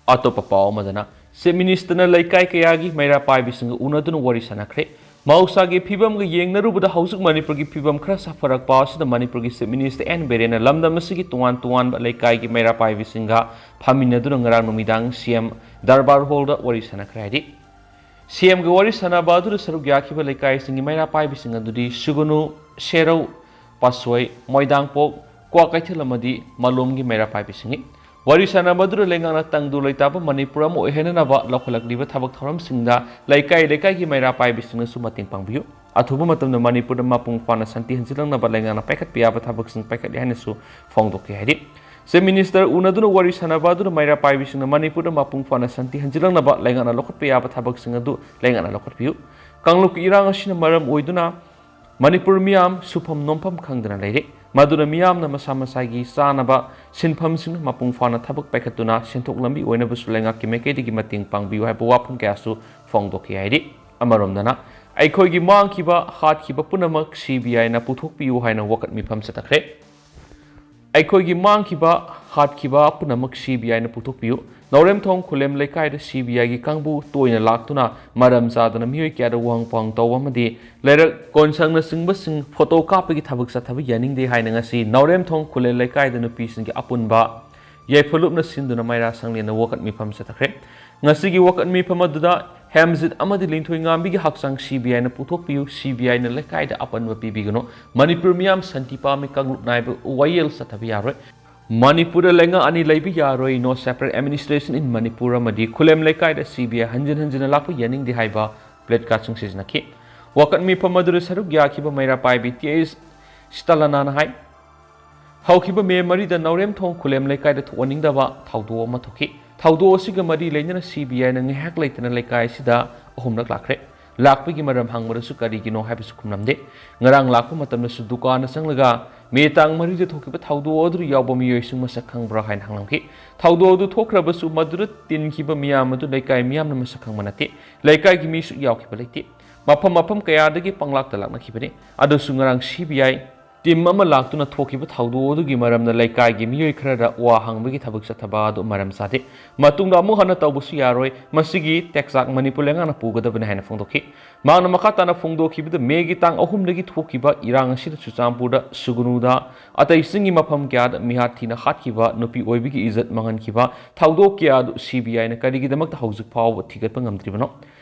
ꯑꯇꯣꯞꯄ ꯄꯥꯎ ꯑꯃꯗꯅ, ꯆꯤꯐ ꯃꯤꯅꯤꯁꯇꯔꯅ ꯂꯩꯀꯥꯏ ꯀꯌꯥꯒꯤ ꯃꯩꯔꯥ ꯄꯥꯏꯕꯤꯁꯤꯡꯒ ꯎꯅꯗꯨꯅ ꯋꯥꯔꯤ ꯁꯥꯟꯅꯈ꯭ꯔꯦ꯫ ꯃꯍꯧꯁꯥꯒꯤ ꯐꯤꯕꯝꯒ ꯌꯦꯡꯅꯔꯨꯕꯗ ꯍꯧꯖꯤꯛ ꯃꯅꯤꯄꯨꯔꯒꯤ ꯐꯤꯕꯝ ꯈꯔ ꯁꯥꯐꯔꯛꯄ ꯑꯁꯤꯗ ꯃꯅꯤꯄꯨꯔꯒꯤ ꯆꯤꯐ ꯃꯤꯅꯤꯁꯇꯔ ꯑꯦꯟ ꯕꯤꯔꯦꯟꯅ ꯂꯝꯗꯝ ꯑꯁꯤꯒꯤ ꯇꯣꯉꯥꯟ ꯇꯣꯉꯥꯟꯕ ꯂꯩꯀꯥꯏꯒꯤ ꯃꯩꯔꯥ ꯄꯥꯏꯕꯤꯁꯤꯡꯒ ꯐꯝꯃꯤꯟꯅꯗꯨꯅ ꯉꯔꯥꯡ ꯅꯨꯃꯤꯗꯥꯡ ꯁꯤ ꯑꯦꯝ ꯗꯔꯕꯥꯔ ꯍꯣꯜꯗ ꯋꯥꯔꯤ ꯁꯥꯟꯅꯈ꯭ꯔꯦ ꯍꯥꯏꯔꯤ꯫ ꯁꯤ ꯑꯦꯝꯒ ꯋꯥꯔꯤ ꯁꯥꯟꯅꯕ ꯑꯗꯨꯗ ꯁꯔꯨꯛ ꯌꯥꯈꯤꯕ ꯂꯩꯀꯥꯏꯁꯤꯡꯒꯤ ꯃꯩꯔꯥ ꯄꯥꯏꯕꯤꯁꯤꯡ ꯑꯗꯨꯗꯤ ꯁꯨꯒꯅꯨ, ꯁꯦꯔꯧ, ꯄꯥꯠꯁꯣꯏ, ꯃꯣꯏꯗꯥꯡꯄꯣꯛ, ꯀ꯭ꯋꯥꯀꯩꯊꯦꯜ ꯑꯃꯗꯤ ꯃꯥꯂꯣꯝꯒꯤ ꯃꯩꯔꯥ ꯄꯥꯏꯕꯤꯁꯤꯡꯅꯤ꯫ ꯋꯥꯔꯤ ꯁꯥꯟꯅꯕ ꯑꯗꯨꯗ ꯂꯩꯉꯥꯛꯅ ꯇꯪꯗꯨ ꯂꯩꯇꯥꯕ ꯃꯅꯤꯄꯨꯔ ꯑꯃ ꯑꯣꯏꯍꯟꯅꯅꯕ ꯂꯧꯈꯠꯂꯛꯂꯤꯕ ꯊꯕꯛ ꯊꯧꯔꯝꯁꯤꯡꯗ ꯂꯩꯀꯥꯏ ꯂꯩꯀꯥꯏꯒꯤ ꯃꯩꯔꯥ ꯄꯥꯏꯕꯤꯁꯤꯡꯅꯁꯨ ꯃꯇꯦꯡ ꯄꯥꯡꯕꯤꯌꯨ꯫ ꯑꯊꯨꯕ ꯃꯇꯝꯗ ꯃꯅꯤꯄꯨꯔꯗ ꯃꯄꯨꯡ ꯐꯥꯅ ꯁꯥꯟꯇꯤ ꯍꯟꯖꯤꯜꯂꯛꯅꯕ ꯂꯩꯉꯥꯛꯅ ꯄꯥꯏꯈꯠꯄ ꯌꯥꯕ ꯊꯕꯛꯁꯤꯡ ꯄꯥꯏꯈꯠꯂꯤ ꯍꯥꯏꯅꯁꯨ ꯐꯣꯡꯗꯣꯛꯈꯤ ꯍꯥꯏꯔꯤ꯫ ꯆꯤꯐ ꯃꯤꯅꯤꯁꯇꯔ ꯎꯅꯗꯨꯅ ꯋꯥꯔꯤ ꯁꯥꯟꯅꯕ ꯑꯗꯨꯅ ꯃꯩꯔꯥ ꯄꯥꯏꯕꯤꯁꯤꯡꯅ ꯃꯅꯤꯄꯨꯔꯗ ꯃꯄꯨꯡ ꯐꯥꯅ ꯁꯥꯟꯇꯤ ꯍꯟꯖꯤꯜꯂꯛꯅꯕ ꯂꯩꯉꯥꯛꯅ ꯂꯧꯈꯠꯄ ꯌꯥꯕ ꯊꯕꯛꯁꯤꯡ ꯑꯗꯨ ꯂꯩꯉꯥꯛꯅ ꯂꯧꯈꯠꯄꯤꯌꯨ꯫ ꯀꯥꯡꯂꯨꯞꯀꯤ ꯏꯔꯥꯡ ꯑꯁꯤꯅ ꯃꯔꯝ ꯑꯣꯏꯗꯨꯅ ꯃꯅꯤꯄꯨꯔ ꯃꯤꯌꯥꯝ ꯁꯨꯐꯝ ꯅꯣꯝꯐꯝ ꯈꯪꯗꯅ ꯂꯩꯔꯦ꯫ ꯃꯗꯨꯅ ꯃꯤꯌꯥꯝꯅ ꯃꯁꯥ ꯃꯁꯥꯒꯤ ꯆꯥꯅꯕ ꯁꯤꯟꯐꯝꯁꯤꯡ ꯃꯄꯨꯡ ꯐꯥꯅ ꯊꯕꯛ ꯄꯥꯏꯈꯠꯇꯨꯅ ꯁꯦꯟꯊꯣꯛ ꯂꯝꯕꯤ ꯑꯣꯏꯅꯕꯁꯨ ꯂꯩꯉꯥꯛꯀꯤ ꯃꯥꯏꯀꯩꯗꯒꯤ ꯃꯇꯦꯡ ꯄꯥꯡꯕꯤꯌꯨ ꯍꯥꯏꯕ ꯋꯥꯐꯝ ꯀꯌꯥꯁꯨ ꯐꯣꯡꯗꯣꯛꯈꯤ ꯍꯥꯏꯔꯤ꯫ ꯑꯃꯔꯣꯝꯗꯅ ꯑꯩꯈꯣꯏꯒꯤ ꯃꯥꯡꯈꯤꯕ ꯍꯥꯠꯈꯤꯕ ꯄꯨꯝꯅꯃꯛ ꯁꯤ ꯕꯤ ꯑꯥꯏꯅ ꯄꯨꯊꯣꯛꯄꯤꯌꯨ ꯍꯥꯏꯅ ꯋꯥꯀꯠ ꯃꯤꯐꯝ ꯆꯠꯊꯈ꯭ꯔꯦ꯫ ꯑꯩꯈꯣꯏꯒꯤ ꯃꯥꯡꯈꯤꯕ ꯍꯥꯠꯈꯤꯕ ꯄꯨꯝꯅꯃꯛ ꯁꯤ ꯕꯤ ꯑꯥꯏꯅ ꯄꯨꯊꯣꯛꯄꯤꯌꯨ꯫ ꯅꯥꯎꯔꯦꯝꯊꯣꯡ ꯈꯨꯂꯦꯝ ꯂꯩꯀꯥꯏꯗ ꯁꯤ ꯕꯤ ꯑꯥꯏꯒꯤ ꯀꯥꯡꯕꯨ ꯇꯣꯏꯅ ꯂꯥꯛꯇꯨꯅ ꯃꯔꯝ ꯆꯥꯗꯅ ꯃꯤꯑꯣꯏ ꯀꯌꯥꯗ ꯋꯥꯍꯪ ꯄꯥꯎꯍꯪ ꯇꯧꯕ ꯑꯃꯗꯤ ꯂꯩꯔꯛ ꯀꯣꯟꯁꯪꯅꯆꯤꯡꯕꯁꯤꯡ ꯐꯣꯇꯣ ꯀꯥꯞꯄꯒꯤ ꯊꯕꯛ ꯆꯠꯊꯕ ꯌꯥꯅꯤꯡꯗꯦ ꯍꯥꯏꯅ ꯉꯁꯤ ꯅꯥꯎꯔꯦꯝꯊꯣꯡ ꯈꯨꯂꯦꯝ ꯂꯩꯀꯥꯏꯗ ꯅꯨꯄꯤꯁꯤꯡꯒꯤ ꯑꯄꯨꯟꯕ ꯌꯥꯏꯐ ꯂꯨꯞꯅ ꯁꯤꯟꯗꯨꯅ ꯃꯩꯔꯥ ꯁꯪꯂꯦꯟꯅ ꯋꯥꯀꯠ ꯃꯤꯐꯝ ꯆꯠꯊꯈ꯭ꯔꯦ꯫ ꯉꯁꯤꯒꯤ ꯋꯥꯀꯠ ꯃꯤꯐꯝ ꯑꯗꯨꯗ ꯍꯦꯝꯖꯤꯠ ꯑꯃꯗꯤ ꯂꯤꯟꯊꯣꯏꯉꯥꯝꯕꯤꯒꯤ ꯍꯛꯆꯥꯡ ꯁꯤ ꯕꯤ ꯑꯥꯏꯅ ꯄꯨꯊꯣꯛꯄꯤꯌꯨ, ꯁꯤ ꯕꯤ ꯑꯥꯏꯅ ꯂꯩꯀꯥꯏꯗ ꯑꯄꯟꯕ ꯄꯤꯕꯤꯒꯅꯨ, ꯃꯅꯤꯄꯨꯔ ꯃꯤꯌꯥꯝ ꯁꯥꯟꯇꯤ ꯄꯥꯝꯃꯤ ꯀꯥꯡꯂꯨꯞ ꯅꯥꯏꯕ ꯋꯥꯌꯦꯜ ꯆꯠꯊꯕ ꯌꯥꯔꯣꯏ, ꯃꯅꯤꯄꯨꯔꯗ ꯂꯩꯉꯥꯛ ꯑꯅꯤ ꯂꯩꯕ ꯌꯥꯔꯣꯏ, no separate administration in Manipur ꯑꯃꯗꯤ ꯈꯨꯂꯦꯝ ꯂꯩꯀꯥꯏꯗ ꯁꯤ ꯕꯤ ꯑꯥꯏ ꯍꯟꯖꯤꯟ ꯍꯟꯖꯤꯟꯅ ꯂꯥꯛꯄ ꯌꯥꯅꯤꯡꯗꯦ ꯍꯥꯏꯕ ꯄ꯭ꯂꯦꯠꯀꯥꯔꯗꯁꯤꯡ ꯁꯤꯖꯤꯟꯅꯈꯤ꯫ ꯋꯥꯀꯠ ꯃꯤꯐꯝ ꯑꯗꯨꯗ ꯁꯔꯨꯛ ꯌꯥꯈꯤꯕ ꯃꯩꯔꯥ ꯄꯥꯏꯕꯤ ꯇꯤ ꯑꯩꯆ ꯁꯤꯇꯥꯂꯥꯅꯥꯅ ꯍꯥꯏ, ꯍꯧꯈꯤꯕ ꯃꯦ ꯃꯔꯤꯗ ꯅꯥꯎꯔꯦꯝꯊꯣꯡ ꯈꯨꯂꯦꯝ ꯂꯩꯀꯥꯏꯗ ꯊꯣꯛꯍꯟꯅꯤꯡꯗꯕ ꯊꯧꯗꯣꯛ ꯑꯃ ꯊꯣꯛꯈꯤ꯫ ꯊꯧꯗꯣꯛ ꯑꯁꯤꯒ ꯃꯔꯤ ꯂꯩꯅꯅ ꯁꯤ ꯕꯤ ꯑꯥꯏꯅ ꯉꯥꯏꯍꯥꯛ ꯂꯩꯇꯅ ꯂꯩꯀꯥꯏ ꯑꯁꯤꯗ ꯑꯍꯨꯝꯂꯛ ꯂꯥꯛꯈ꯭ꯔꯦ꯫ ꯂꯥꯛꯄꯒꯤ ꯃꯔꯝ ꯍꯪꯕꯗꯁꯨ ꯀꯔꯤꯒꯤꯅꯣ ꯍꯥꯏꯕꯁꯨ ꯈꯨꯝꯂꯝꯗꯦ꯫ ꯉꯔꯥꯡ ꯂꯥꯛꯄ ꯃꯇꯝꯗꯁꯨ ꯗꯨꯀꯥꯟꯗ ꯆꯪꯂꯒ ꯃꯦ ꯇꯥꯡ ꯃꯔꯤꯗ ꯊꯣꯛꯈꯤꯕ ꯊꯧꯗꯣꯛ ꯑꯗꯨꯗ ꯌꯥꯎꯕ ꯃꯤꯑꯣꯏꯁꯤꯡ ꯃꯁꯛ ꯈꯪꯕ꯭ꯔꯥ ꯍꯥꯏꯅ ꯍꯪꯂꯝꯈꯤ꯫ ꯊꯧꯗꯣꯛ ꯑꯗꯨ ꯊꯣꯛꯈ꯭ꯔꯕꯁꯨ ꯃꯗꯨꯗ ꯇꯤꯟꯈꯤꯕ ꯃꯤꯌꯥꯝ ꯑꯗꯨ ꯂꯩꯀꯥꯏ ꯃꯤꯌꯥꯝꯅ ꯃꯁꯛ ꯈꯪꯕ ꯅꯠꯇꯦ꯫ ꯂꯩꯀꯥꯏꯒꯤ ꯃꯤꯁꯨ ꯌꯥꯎꯈꯤꯕ ꯂꯩꯇꯦ꯫ ꯃꯐꯝ ꯃꯐꯝ ꯀꯌꯥꯗꯒꯤ ꯄꯪꯂꯥꯛꯇ ꯂꯥꯛꯅꯈꯤꯕꯅꯤ꯫ ꯑꯗꯨꯁꯨ ꯉꯔꯥꯡ ꯁꯤ ꯕꯤ ꯑꯥꯏ ꯇꯤꯝ ꯑꯃ ꯂꯥꯛꯇꯨꯅ ꯊꯣꯛꯈꯤꯕ ꯊꯧꯗꯣꯛ ꯑꯗꯨꯒꯤ ꯃꯔꯝꯗ ꯂꯩꯀꯥꯏꯒꯤ ꯃꯤꯑꯣꯏ ꯈꯔꯗ ꯋꯥ ꯍꯪꯕꯒꯤ ꯊꯕꯛ ꯆꯠꯊꯕ ꯑꯗꯨ ꯃꯔꯝ ꯆꯥꯗꯦ꯫ ꯃꯇꯨꯡꯗ ꯑꯃꯨꯛ ꯍꯟꯅ ꯇꯧꯕꯁꯨ ꯌꯥꯔꯣꯏ꯫ ꯃꯁꯤꯒꯤ ꯇꯦꯛꯆꯥꯛ ꯃꯅꯤꯄꯨꯔ ꯂꯩꯉꯥꯛꯅ ꯄꯨꯒꯗꯕꯅꯤ ꯍꯥꯏꯅ ꯐꯣꯡꯗꯣꯛꯈꯤ꯫ ꯃꯍꯥꯛꯅ ꯃꯈꯥ ꯇꯥꯅ ꯐꯣꯡꯗꯣꯛꯈꯤꯕꯗ, ꯃꯦꯒꯤ ꯇꯥꯡ ꯑꯍꯨꯝꯗꯒꯤ ꯊꯣꯛꯈꯤꯕ ꯏꯔꯥꯡ ꯑꯁꯤꯗ ꯆꯨꯔꯆꯥꯟꯄꯨꯔꯗ, ꯁꯨꯒꯅꯨꯗ, ꯑꯇꯩ ꯆꯤꯡꯒꯤ ꯃꯐꯝ ꯀꯌꯥꯗ ꯃꯤꯍꯥꯠ ꯊꯤꯅ ꯍꯥꯠꯈꯤꯕ, ꯅꯨꯄꯤ ꯑꯣꯏꯕꯒꯤ ꯏꯖꯠ ꯃꯥꯡꯍꯟꯈꯤꯕ ꯊꯧꯗꯣꯛ ꯀꯌꯥ ꯑꯗꯨ ꯁꯤ ꯕꯤ ꯑꯥꯏꯅ ꯀꯔꯤꯒꯤꯗꯃꯛꯇ ꯍꯧꯖꯤꯛ ꯐꯥꯎꯕ ꯊꯤꯒꯠꯄ ꯉꯝꯗ꯭ꯔꯤꯕꯅꯣ?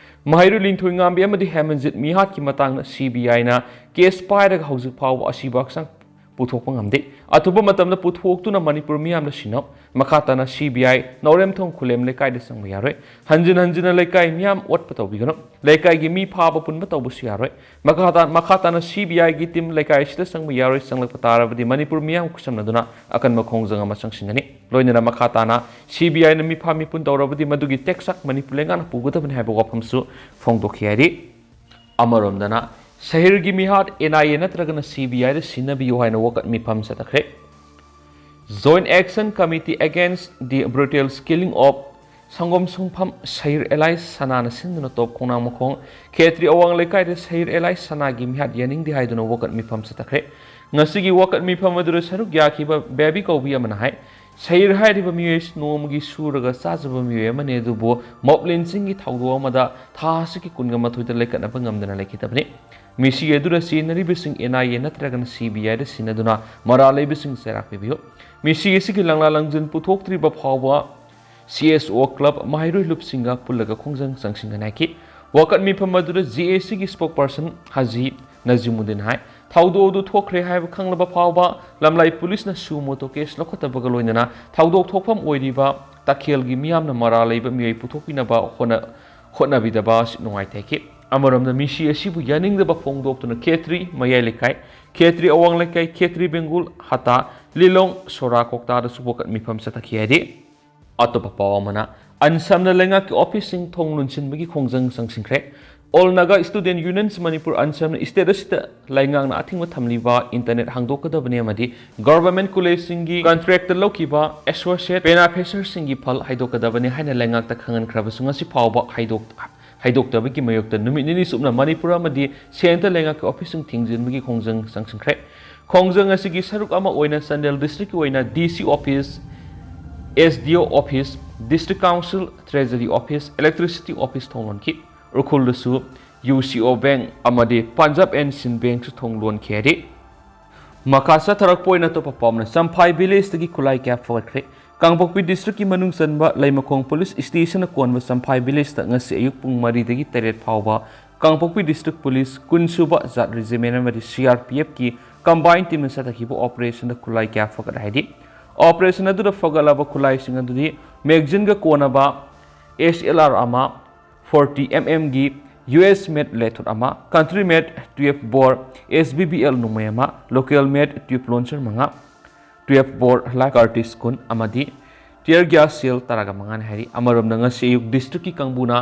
ꯃꯍꯩꯔꯣꯏ ꯂꯤꯟꯊꯣꯏ ꯉꯥꯝꯕꯤ ꯑꯃꯗꯤ ꯍꯦꯃꯟꯖꯤꯠ ꯃꯤꯍꯥꯠꯀꯤ ꯃꯇꯥꯡꯗ ꯁꯤ ꯕꯤ ꯑꯥꯏꯅ ꯀꯦꯁ ꯄꯥꯏꯔꯒ ꯍꯧꯖꯤꯛ ꯐꯥꯎꯕ ꯑꯁꯤꯕ ꯍꯛꯆꯥꯡ ꯄꯨꯊꯣꯛꯄ ꯉꯝꯗꯦ꯫ ꯑꯊꯨꯕ ꯃꯇꯝꯗ ꯄꯨꯊꯣꯛꯇꯨꯅ ꯃꯅꯤꯄꯨꯔ ꯃꯤꯌꯥꯝꯗ ꯁꯤꯟꯅꯧ꯫ ꯃꯈꯥ ꯇꯥꯅ ꯁꯤ ꯕꯤ ꯑꯥꯏ ꯅꯥꯎꯔꯦꯝꯊꯣꯡ ꯈꯨꯂꯦꯝ ꯂꯩꯀꯥꯏꯗ ꯆꯪꯕ ꯌꯥꯔꯣꯏ꯫ ꯍꯟꯖꯤꯟ ꯍꯟꯖꯤꯟꯅ ꯂꯩꯀꯥꯏ ꯃꯤꯌꯥꯝ ꯑꯣꯠꯄ ꯇꯧꯕꯤꯒꯅꯨ꯫ ꯂꯩꯀꯥꯏꯒꯤ ꯃꯤ ꯐꯥꯕ ꯄꯨꯟꯕ ꯇꯧꯕꯁꯨ ꯌꯥꯔꯣꯏ꯫ ꯃꯈꯥ ꯇꯥ-, ꯃꯈꯥ ꯇꯥꯅ ꯁꯤ ꯕꯤ ꯑꯥꯏꯒꯤ ꯇꯤꯝ ꯂꯩꯀꯥꯏ ꯑꯁꯤꯗ ꯆꯪꯕ ꯌꯥꯔꯣꯏ꯫ ꯆꯪꯂꯛꯄ ꯇꯥꯔꯕꯗꯤ ꯃꯅꯤꯄꯨꯔ ꯃꯤꯌꯥꯝ ꯈꯨꯠꯁꯝꯅꯗꯨꯅ ꯑꯀꯟꯕ ꯈꯣꯡꯖꯪ ꯑꯃ ꯆꯪꯁꯤꯟꯒꯅꯤ꯫ ꯂꯣꯏꯅꯅ ꯃꯈꯥ ꯇꯥꯅ ꯁꯤ ꯕꯤ ꯑꯥꯏꯅ ꯃꯤꯐꯥ ꯃꯤꯄꯨꯟ ꯇꯧꯔꯕꯗꯤ ꯃꯗꯨꯒꯤ ꯇꯦꯛꯁꯥꯛ ꯃꯅꯤꯄꯨꯔ ꯂꯩꯉꯥꯛꯅ ꯄꯨꯒꯗꯕꯅꯤ ꯍꯥꯏꯕ ꯋꯥꯐꯝꯁꯨ ꯐꯣꯡꯗꯣꯛꯈꯤ ꯍꯥꯏꯔꯤ꯫ ꯑꯃꯔꯣꯝꯗꯅ ꯁꯍꯤꯔꯒꯤ ꯃꯤꯍꯥꯠ ꯑꯦꯟ ꯑꯥꯏ ꯑꯦ ꯅꯠꯇ꯭ꯔꯒꯅ ꯁꯤ ꯕꯤ ꯑꯥꯏꯗ ꯁꯤꯟꯅꯕꯤꯌꯨ ꯍꯥꯏꯅ ꯋꯥꯀꯠ ꯃꯤꯐꯝ ꯆꯠꯊꯈ꯭ꯔꯦ꯫ Joint Action Committee Against the Brutal Killing of ꯁꯪꯒꯣꯝ ꯁꯨꯡꯐꯝ ꯁꯍꯤꯔ ꯑꯦꯂꯥꯏꯁ ꯁꯅꯥꯅ ꯁꯤꯟꯗꯨꯅ ꯇꯣꯞ ꯈꯣꯡꯅꯥꯡ ꯃꯈꯣꯡ ꯈꯦꯇ꯭ꯔꯤ ꯑꯋꯥꯡ ꯂꯩꯀꯥꯏꯗ ꯁꯍꯤꯔ ꯑꯦꯂꯥꯏꯁ ꯁꯅꯥꯒꯤ ꯃꯤꯍꯥꯠ ꯌꯥꯅꯤꯡꯗꯦ ꯍꯥꯏꯗꯨꯅ ꯋꯥꯀꯠ ꯃꯤꯐꯝ ꯆꯠꯊꯈ꯭ꯔꯦ꯫ ꯉꯁꯤꯒꯤ ꯋꯥꯀꯠ ꯃꯤꯐꯝ ꯑꯗꯨꯗ ꯁꯔꯨꯛ ꯌꯥꯈꯤꯕ ꯕꯦꯕꯤ ꯀꯧꯕꯤ ꯑꯃꯅ ꯍꯥꯏ, ꯁꯍꯤꯔ ꯍꯥꯏꯔꯤꯕ ꯃꯤꯑꯣꯏ ꯑꯁꯤ ꯅꯣꯡꯃꯒꯤ ꯁꯨꯔꯒ ꯆꯥꯖꯕ ꯃꯤꯑꯣꯏ ꯑꯃꯅꯤ, ꯑꯗꯨꯕꯨ ꯃꯣꯕ ꯂꯤꯟꯆꯤꯡꯒꯤ ꯊꯧꯗꯣꯛ ꯑꯃꯗ ꯊꯥ ꯑꯁꯤꯒꯤ ꯀꯨꯟꯒ ꯃꯥꯊꯣꯏꯗ ꯂꯩꯈꯠꯅꯕ ꯉꯝꯗꯅ ꯂꯩꯈꯤꯗꯕꯅꯤ꯫ ꯃꯤꯁꯤ ꯑꯗꯨꯗ ꯆꯦꯟꯅꯔꯤꯕꯁꯤꯡ ꯑꯦꯟ ꯑꯥꯏ ꯑꯦ ꯅꯠꯇ꯭ꯔꯒꯅ ꯁꯤ ꯕꯤ ꯑꯥꯏꯗ ꯁꯤꯟꯅꯗꯨꯅ ꯃꯔꯥꯜ ꯂꯩꯕꯁꯤꯡ ꯆꯩꯔꯥꯛ ꯄꯤꯕꯤꯌꯨ꯫ ꯃꯤꯁꯤ ꯑꯁꯤꯒꯤ ꯂꯪꯂꯥ ꯂꯪꯖꯤꯟ ꯄꯨꯊꯣꯛꯇ꯭ꯔꯤꯕ ꯐꯥꯎꯕ ꯁꯤ ꯑꯦꯁ ꯑꯣ ꯀ꯭ꯂꯕ ꯃꯍꯩꯔꯣꯏ ꯂꯨꯞꯁꯤꯡꯒ ꯄꯨꯜꯂꯒ ꯈꯣꯡꯖꯪ ꯆꯪꯁꯤꯟꯒꯅꯤ ꯍꯥꯏꯈꯤ꯫ ꯋꯥꯀꯠ ꯃꯤꯐꯝ ꯑꯗꯨꯗ ꯖꯤ ꯑꯦ ꯁꯤꯒꯤ ꯁ꯭ꯄꯣꯛꯄꯔꯁꯟ ꯍꯥꯖꯤ ꯅꯖꯤꯃꯨꯗꯤꯟ ꯍꯥꯏ, ꯊꯧꯗꯣꯛ ꯑꯗꯨ ꯊꯣꯛꯈ꯭ꯔꯦ ꯍꯥꯏꯕ ꯈꯪꯂꯕ ꯐꯥꯎꯕ ꯂꯝꯂꯥꯏ ꯄꯨꯂꯤꯁꯅ ꯁꯨ ꯃꯣꯇꯣ ꯀꯦꯁ ꯂꯧꯈꯠꯇꯕꯒ ꯂꯣꯏꯅꯅ ꯊꯧꯗꯣꯛ ꯊꯣꯛꯐꯝ ꯑꯣꯏꯔꯤꯕ ꯇꯈꯦꯜꯒꯤ ꯃꯤꯌꯥꯝꯅ ꯃꯔꯥꯜ ꯂꯩꯕ ꯃꯤꯑꯣꯏ ꯄꯨꯊꯣꯛꯄꯤꯅꯕ ꯍꯣꯠꯅ-, ꯍꯣꯠꯅꯕꯤꯗꯕ ꯑꯁꯤ ꯅꯨꯡꯉꯥꯏꯇꯦ ꯍꯥꯏꯈꯤ꯫ ꯑꯃꯔꯣꯝꯗ ꯃꯤꯁꯤ ꯑꯁꯤꯕꯨ ꯌꯥꯅꯤꯡꯗꯕ ꯐꯣꯡꯗꯣꯛꯇꯨꯅ ꯈꯦꯇ꯭ꯔꯤ ꯃꯌꯥꯏ ꯂꯩꯀꯥꯏ, ꯈꯦꯇ꯭ꯔꯤ ꯑꯋꯥꯡ ꯂꯩꯀꯥꯏ, ꯈꯦꯇ꯭ꯔꯤ ꯕꯦꯡꯒꯨꯜ, ꯍꯇꯥ, ꯂꯤꯂꯣꯡ, ꯁꯣꯔꯥ ꯀꯣꯛꯇꯥꯗꯁꯨ ꯋꯥꯀꯠ ꯃꯤꯐꯝ ꯆꯠꯊꯈꯤ ꯍꯥꯏꯔꯤ꯫ ꯑꯇꯣꯞꯄ ꯄꯥꯎ ꯑꯃꯅ, ꯑꯟꯁꯝꯅ ꯂꯩꯉꯥꯛꯀꯤ ꯑꯣꯐꯤꯁꯁꯤꯡ ꯊꯣꯡ ꯂꯣꯟꯁꯤꯟꯕꯒꯤ ꯈꯣꯡꯖꯪ ꯆꯪꯁꯤꯟꯈ꯭ꯔꯦ꯫ All Naga Student Unions Manipur, ꯑꯟꯁꯝꯅ ꯁ꯭ꯇꯦꯠ ꯑꯁꯤꯗ ꯂꯩꯉꯥꯛꯅ ꯑꯊꯤꯡꯕ ꯊꯝꯂꯤꯕ ꯏꯟꯇꯔꯅꯦꯠ ꯍꯥꯡꯗꯣꯛꯀꯗꯕꯅꯤ ꯑꯃꯗꯤ ꯒꯚꯔꯟꯃꯦꯟꯠ ꯀꯣꯂꯦꯖꯁꯤꯡꯒꯤ ꯀꯟꯇ꯭ꯔꯦꯛꯇ ꯂꯧꯈꯤꯕ ꯑꯦꯁꯣꯁꯤꯌꯦꯠ ꯄꯦꯅꯥꯐꯦꯁꯔꯁꯤꯡꯒꯤ ꯐꯜ ꯍꯥꯏꯗꯣꯛꯀꯗꯕꯅꯤ ꯍꯥꯏꯅ ꯂꯩꯉꯥꯛꯇ ꯈꯪꯍꯟꯈ꯭ꯔꯕꯁꯨ ꯉꯁꯤ ꯐꯥꯎꯕ ꯍꯥꯏꯗꯣꯛ-, ꯍꯥꯏꯗꯣꯛꯇꯕꯒꯤ ꯃꯥꯌꯣꯛꯇ ꯅꯨꯃꯤꯠ ꯅꯤꯅꯤ ꯆꯨꯞꯅ ꯃꯅꯤꯄꯨꯔ ꯑꯃꯗꯤ ꯁꯦꯟꯇꯔ ꯂꯩꯉꯥꯛꯀꯤ ꯑꯣꯐꯤꯁꯁꯤꯡ ꯊꯤꯡꯖꯤꯟꯕꯒꯤ ꯈꯣꯡꯖꯪ ꯆꯪꯁꯤꯟꯈ꯭ꯔꯦ꯫ ꯈꯣꯡꯖꯪ ꯑꯁꯤꯒꯤ ꯁꯔꯨꯛ ꯑꯃ ꯑꯣꯏꯅ ꯆꯥꯟꯗꯦꯜ ꯗꯤꯁꯇ꯭ꯔꯤꯛꯀꯤ ꯑꯣꯏꯅ ꯗꯤ ꯁꯤ ꯑꯣꯐꯤꯁ, ꯑꯦꯁ ꯗꯤ ꯑꯣ office, district council, treasury office, electricity office ꯊꯣꯡ ꯂꯣꯟꯈꯤ꯫ ꯎꯈ꯭ꯔꯨꯜꯗꯁꯨ ꯌꯨ ꯁꯤ ꯑꯣ ꯕꯦꯡꯛ ꯑꯃꯗꯤ ꯄꯟꯖꯥꯕ ꯑꯦꯟ ꯁꯤꯟ ꯕꯦꯡꯛꯁꯨ ꯊꯣꯡ ꯂꯣꯟꯈꯤ ꯍꯥꯏꯔꯤ꯫ ꯃꯈꯥ ꯆꯠꯊꯔꯛꯄ ꯑꯣꯏꯅ ꯑꯇꯣꯞꯄ ꯄꯥꯎ ꯑꯃꯅ, ꯆꯝꯐꯥꯏ ꯚꯤꯂꯦꯖꯇꯒꯤ ꯈꯨꯠꯂꯥꯏ ꯀꯌꯥ ꯐꯒꯠꯈ꯭ꯔꯦ꯫ ꯀꯥꯡꯄꯣꯛꯄꯤ ꯗꯤꯁꯇ꯭ꯔꯤꯛꯀꯤ ꯃꯅꯨꯡ ꯆꯟꯕ ꯂꯩꯃꯈꯣꯡ ꯄꯨꯂꯤꯁ ꯁ꯭ꯇꯦꯁꯟꯅ ꯀꯣꯟꯕ ꯆꯝꯐꯥꯏ ꯚꯤꯂꯦꯖꯇ ꯉꯁꯤ ꯑꯌꯨꯛ ꯄꯨꯡ ꯃꯔꯤꯗꯒꯤ ꯇꯔꯦꯠ ꯐꯥꯎꯕ ꯀꯥꯡꯄꯣꯛꯄꯤ ꯗꯤꯁꯇ꯭ꯔꯤꯛ ꯄꯨꯂꯤꯁ ꯀꯨꯟ ꯁꯨꯕ ꯖꯥꯠ ꯔꯦꯖꯤꯃꯦꯟ ꯑꯃꯗꯤ ꯁꯤ ꯑꯥꯔ ꯄꯤ ꯑꯦꯐꯀꯤ ꯀꯝꯕꯥꯏꯟ ꯇꯤꯝꯅ ꯆꯠꯊꯈꯤꯕ ꯑꯣꯄꯔꯦꯁꯟꯗ ꯈꯨꯠꯂꯥꯏ ꯀꯌꯥ ꯐꯒꯠ ꯍꯥꯏꯗꯤ, ꯑꯣꯄꯔꯦꯁꯟ ꯑꯗꯨꯗ ꯐꯒꯠꯂꯕ ꯈꯨꯠꯂꯥꯏꯁꯤꯡ ꯑꯗꯨꯗꯤ ꯃꯦꯒꯖꯤꯟꯒ ꯀꯣꯟꯅꯕ ꯑꯦꯁ ꯑꯦꯜ ꯑꯥꯔ ꯑꯃ, ꯐꯣꯔꯇꯤ ꯑꯦꯝ ꯑꯦꯝꯒꯤ ꯌꯨ ꯑꯦꯁ ꯃꯦꯗ ꯂꯦꯊꯣꯠ ꯑꯃ, ꯀꯟꯇ꯭ꯔꯤ ꯃꯦꯗ ꯇꯨꯌꯦꯜꯐ ꯕꯣꯔ ꯑꯦꯁ ꯕꯤ ꯕꯤ ꯑꯦꯜ ꯅꯣꯡꯃꯩ ꯑꯃ, ꯂꯣꯀꯦꯜ ꯃꯦꯗ ꯇꯨꯌꯦꯜꯐ ꯂꯣꯟꯆꯔ ꯃꯉꯥ, ꯇꯨꯌꯦꯜꯐ ꯕꯣꯔ ꯂꯥꯏꯐ ꯀꯥꯔꯇ꯭ꯔꯤꯖ ꯀꯨꯟ ꯑꯃꯗꯤ ꯇꯤꯌꯔ ꯒ꯭ꯌꯥꯁ ꯁꯦꯜ ꯇꯔꯥꯒ ꯃꯉꯥꯅꯤ ꯍꯥꯏꯔꯤ꯫ ꯑꯃꯔꯣꯝꯗ, ꯉꯁꯤ ꯑꯌꯨꯛ ꯗꯤꯁꯇ꯭ꯔꯤꯛꯀꯤ ꯀꯥꯡꯕꯨꯅ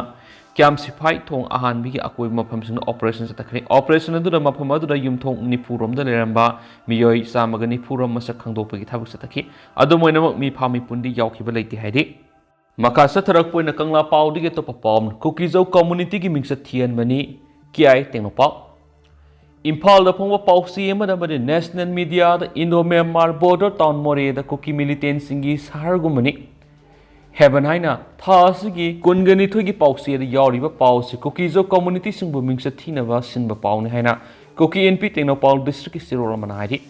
ꯀ꯭ꯌꯥꯝ ꯁꯤꯐꯥꯏ ꯊꯣꯡ ꯑꯍꯥꯟꯕꯒꯤ ꯑꯀꯣꯏꯕ ꯃꯐꯝꯁꯤꯡꯗ ꯑꯣꯄꯔꯦꯁꯟ ꯆꯠꯊꯈ꯭ꯔꯦ꯫ ꯑꯣꯄꯔꯦꯁꯟ ꯑꯗꯨꯗ ꯃꯐꯝ ꯑꯗꯨꯗ ꯌꯨꯝꯊꯣꯡ ꯅꯤꯐꯨ ꯔꯣꯝꯗ ꯂꯩꯔꯝꯕ ꯃꯤꯑꯣꯏ ꯆꯥꯝꯃꯒ ꯅꯤꯐꯨ ꯔꯣꯝ ꯃꯁꯛ ꯈꯪꯗꯣꯛꯄꯒꯤ ꯊꯕꯛ ꯆꯠꯊꯈꯤ꯫ ꯑꯗꯨꯝ ꯑꯣꯏꯅꯃꯛ, ꯃꯤ ꯐꯥ ꯃꯤ ꯄꯨꯟꯗꯤ ꯌꯥꯎꯈꯤꯕ ꯂꯩꯇꯦ ꯍꯥꯏꯔꯤ꯫ ꯃꯈꯥ ꯆꯠꯊꯔꯛꯄ ꯑꯣꯏꯅ ꯀꯪꯂꯥ ꯄꯥꯎꯗꯒꯤ ꯑꯇꯣꯞꯄ ꯄꯥꯎ ꯑꯃꯅ, ꯀꯨꯀꯤꯖꯧ ꯀꯝꯃꯨꯅꯤꯇꯤꯒꯤ ꯃꯤꯡꯆꯠ ꯊꯤꯍꯟꯕꯅꯤ, ꯀꯦ ꯑꯥꯏ ꯇꯦꯡꯅꯧꯄꯥꯜ꯫ ꯏꯝꯐꯥꯜꯗ ꯐꯣꯡꯕ ꯄꯥꯎꯆꯦ ꯑꯃꯗ ꯑꯃꯗꯤ ꯅꯦꯁꯅꯦꯜ ꯃꯤꯗꯤꯌꯥꯗ ꯏꯟꯗꯣ ꯃ꯭ꯌꯥꯟꯃꯥꯔ ꯕꯣꯔꯗꯔ ꯇꯥꯎꯟ ꯃꯣꯔꯦꯗ ꯀꯨꯀꯤ ꯃꯤꯂꯤꯇꯦꯟꯁꯤꯡꯒꯤ ꯁꯍꯔꯒꯨꯝꯕꯅꯤ ꯍꯥꯏꯕꯅ ꯍꯥꯏꯅ ꯊꯥ ꯑꯁꯤꯒꯤ ꯀꯨꯟꯒ ꯅꯤꯊꯣꯏꯒꯤ ꯄꯥꯎꯆꯦꯗ ꯌꯥꯎꯔꯤꯕ ꯄꯥꯎꯁꯤ ꯀꯨꯀꯤꯖꯧ ꯀꯝꯃꯨꯅꯤꯇꯤꯁꯤꯡꯕꯨ ꯃꯤꯡꯆꯠ ꯊꯤꯅꯕ ꯁꯤꯟꯕ ꯄꯥꯎꯅꯤ ꯍꯥꯏꯅ ꯀꯨꯀꯤ ꯏꯟꯄꯤ ꯇꯦꯡꯅꯧꯄꯥꯜ ꯗꯤꯁꯇ꯭ꯔꯤꯛꯀꯤ ꯆꯦꯔꯣꯜ ꯑꯃꯅ ꯍꯥꯏꯔꯤ꯫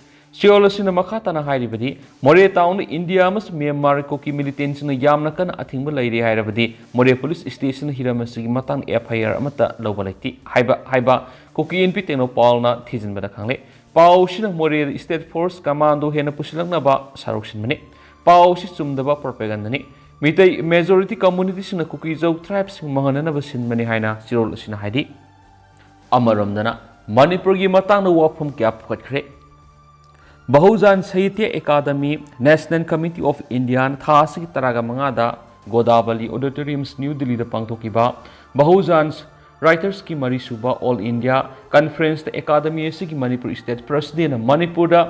ꯆꯦꯔꯣꯜ ꯑꯁꯤꯅ ꯃꯈꯥ ꯇꯥꯅ ꯍꯥꯏꯔꯤꯕꯗꯤ, ꯃꯣꯔꯦ ꯇꯥꯎꯟꯗ ꯏꯟꯗꯤꯌꯥ ꯑꯃꯁꯨꯡ ꯃ꯭ꯌꯥꯟꯃꯥꯔꯒꯤ ꯀꯨꯀꯤ ꯃꯤꯂꯤꯇꯦꯟꯁꯤꯡꯅ ꯌꯥꯝꯅ ꯀꯟꯅ ꯑꯊꯤꯡꯕ ꯂꯩꯔꯦ ꯍꯥꯏꯔꯕꯗꯤ ꯃꯣꯔꯦ ꯄꯨꯂꯤꯁ ꯁ꯭ꯇꯦꯁꯟꯅ ꯍꯤꯔꯝ ꯑꯁꯤꯒꯤ ꯃꯇꯥꯡꯗ ꯑꯦꯐ ꯑꯥꯏ ꯑꯥꯔ ꯑꯃꯠꯇ ꯂꯧꯕ ꯂꯩꯇꯦ ꯍꯥꯏꯕ, ꯍꯥꯏꯕ ꯀꯨꯀꯤ ꯏꯟꯄꯤ ꯇꯦꯡꯅꯧꯄꯥꯜꯅ ꯊꯤꯖꯤꯟꯕꯗ ꯈꯪꯂꯦ꯫ ꯄꯥꯎ ꯑꯁꯤꯅ ꯃꯣꯔꯦꯗ ꯁ꯭ꯇꯦꯠ ꯐꯣꯔꯁ ꯀꯃꯥꯟꯗꯣ ꯍꯦꯟꯅ ꯄꯨꯁꯤꯜꯂꯛꯅꯕ ꯁꯔꯨꯛ ꯁꯤꯟꯕꯅꯤ꯫ ꯄꯥꯎ ꯑꯁꯤ ꯆꯨꯝꯗꯕ ꯄ꯭ꯔꯣꯄꯦꯒꯟꯗꯅꯤ꯫ ꯃꯤꯇꯩ ꯃꯦꯖꯣꯔꯤꯇꯤ ꯀꯝꯃꯨꯅꯤꯇꯤꯁꯤꯡꯅ ꯀꯨꯀꯤꯖꯧ ꯇ꯭ꯔꯥꯏꯕꯁꯤꯡ ꯃꯥꯡꯍꯟꯅꯅꯕ ꯁꯤꯟꯕꯅꯤ ꯍꯥꯏꯅ ꯆꯦꯔꯣꯜ ꯑꯁꯤꯅ ꯍꯥꯏꯔꯤ꯫ ꯑꯃꯔꯣꯝꯗꯅ, ꯃꯅꯤꯄꯨꯔꯒꯤ ꯃꯇꯥꯡꯗ ꯋꯥꯐꯝ ꯀꯌꯥ ꯄꯨꯈꯠꯈ꯭ꯔꯦ꯫ ꯕꯍꯨꯖꯥꯟ ꯁꯥꯍꯤꯇ꯭ꯌ ꯑꯦꯀꯥꯗꯃꯤ, ꯅꯦꯁꯅꯦꯜ ꯀꯃꯤꯇꯤ ꯑꯣꯐ ꯏꯟꯗꯤꯌꯥꯅ ꯊꯥ ꯑꯁꯤꯒꯤ ꯇꯔꯥꯒ ꯃꯉꯥꯗ ꯒꯣꯗꯥꯕꯂꯤ ꯑꯣꯗꯤꯇꯣꯔꯤꯌꯝꯁ, ꯅ꯭ꯌꯨ ꯗꯤꯜꯂꯤꯗ ꯄꯥꯡꯊꯣꯛꯈꯤꯕ ꯕꯍꯨꯖꯥꯟ ꯔꯥꯏꯇꯔꯁꯀꯤ ꯃꯔꯤꯁꯨꯕ ꯑꯣꯜ ꯏꯟꯗꯤꯌꯥ ꯀꯟꯐꯔꯦꯟꯁꯇ ꯑꯦꯀꯥꯗꯃꯤ ꯑꯁꯤꯒꯤ ꯃꯅꯤꯄꯨꯔ ꯁ꯭ꯇꯦꯠ ꯄ꯭ꯔꯁꯤꯗꯦꯟꯅ ꯃꯅꯤꯄꯨꯔꯗ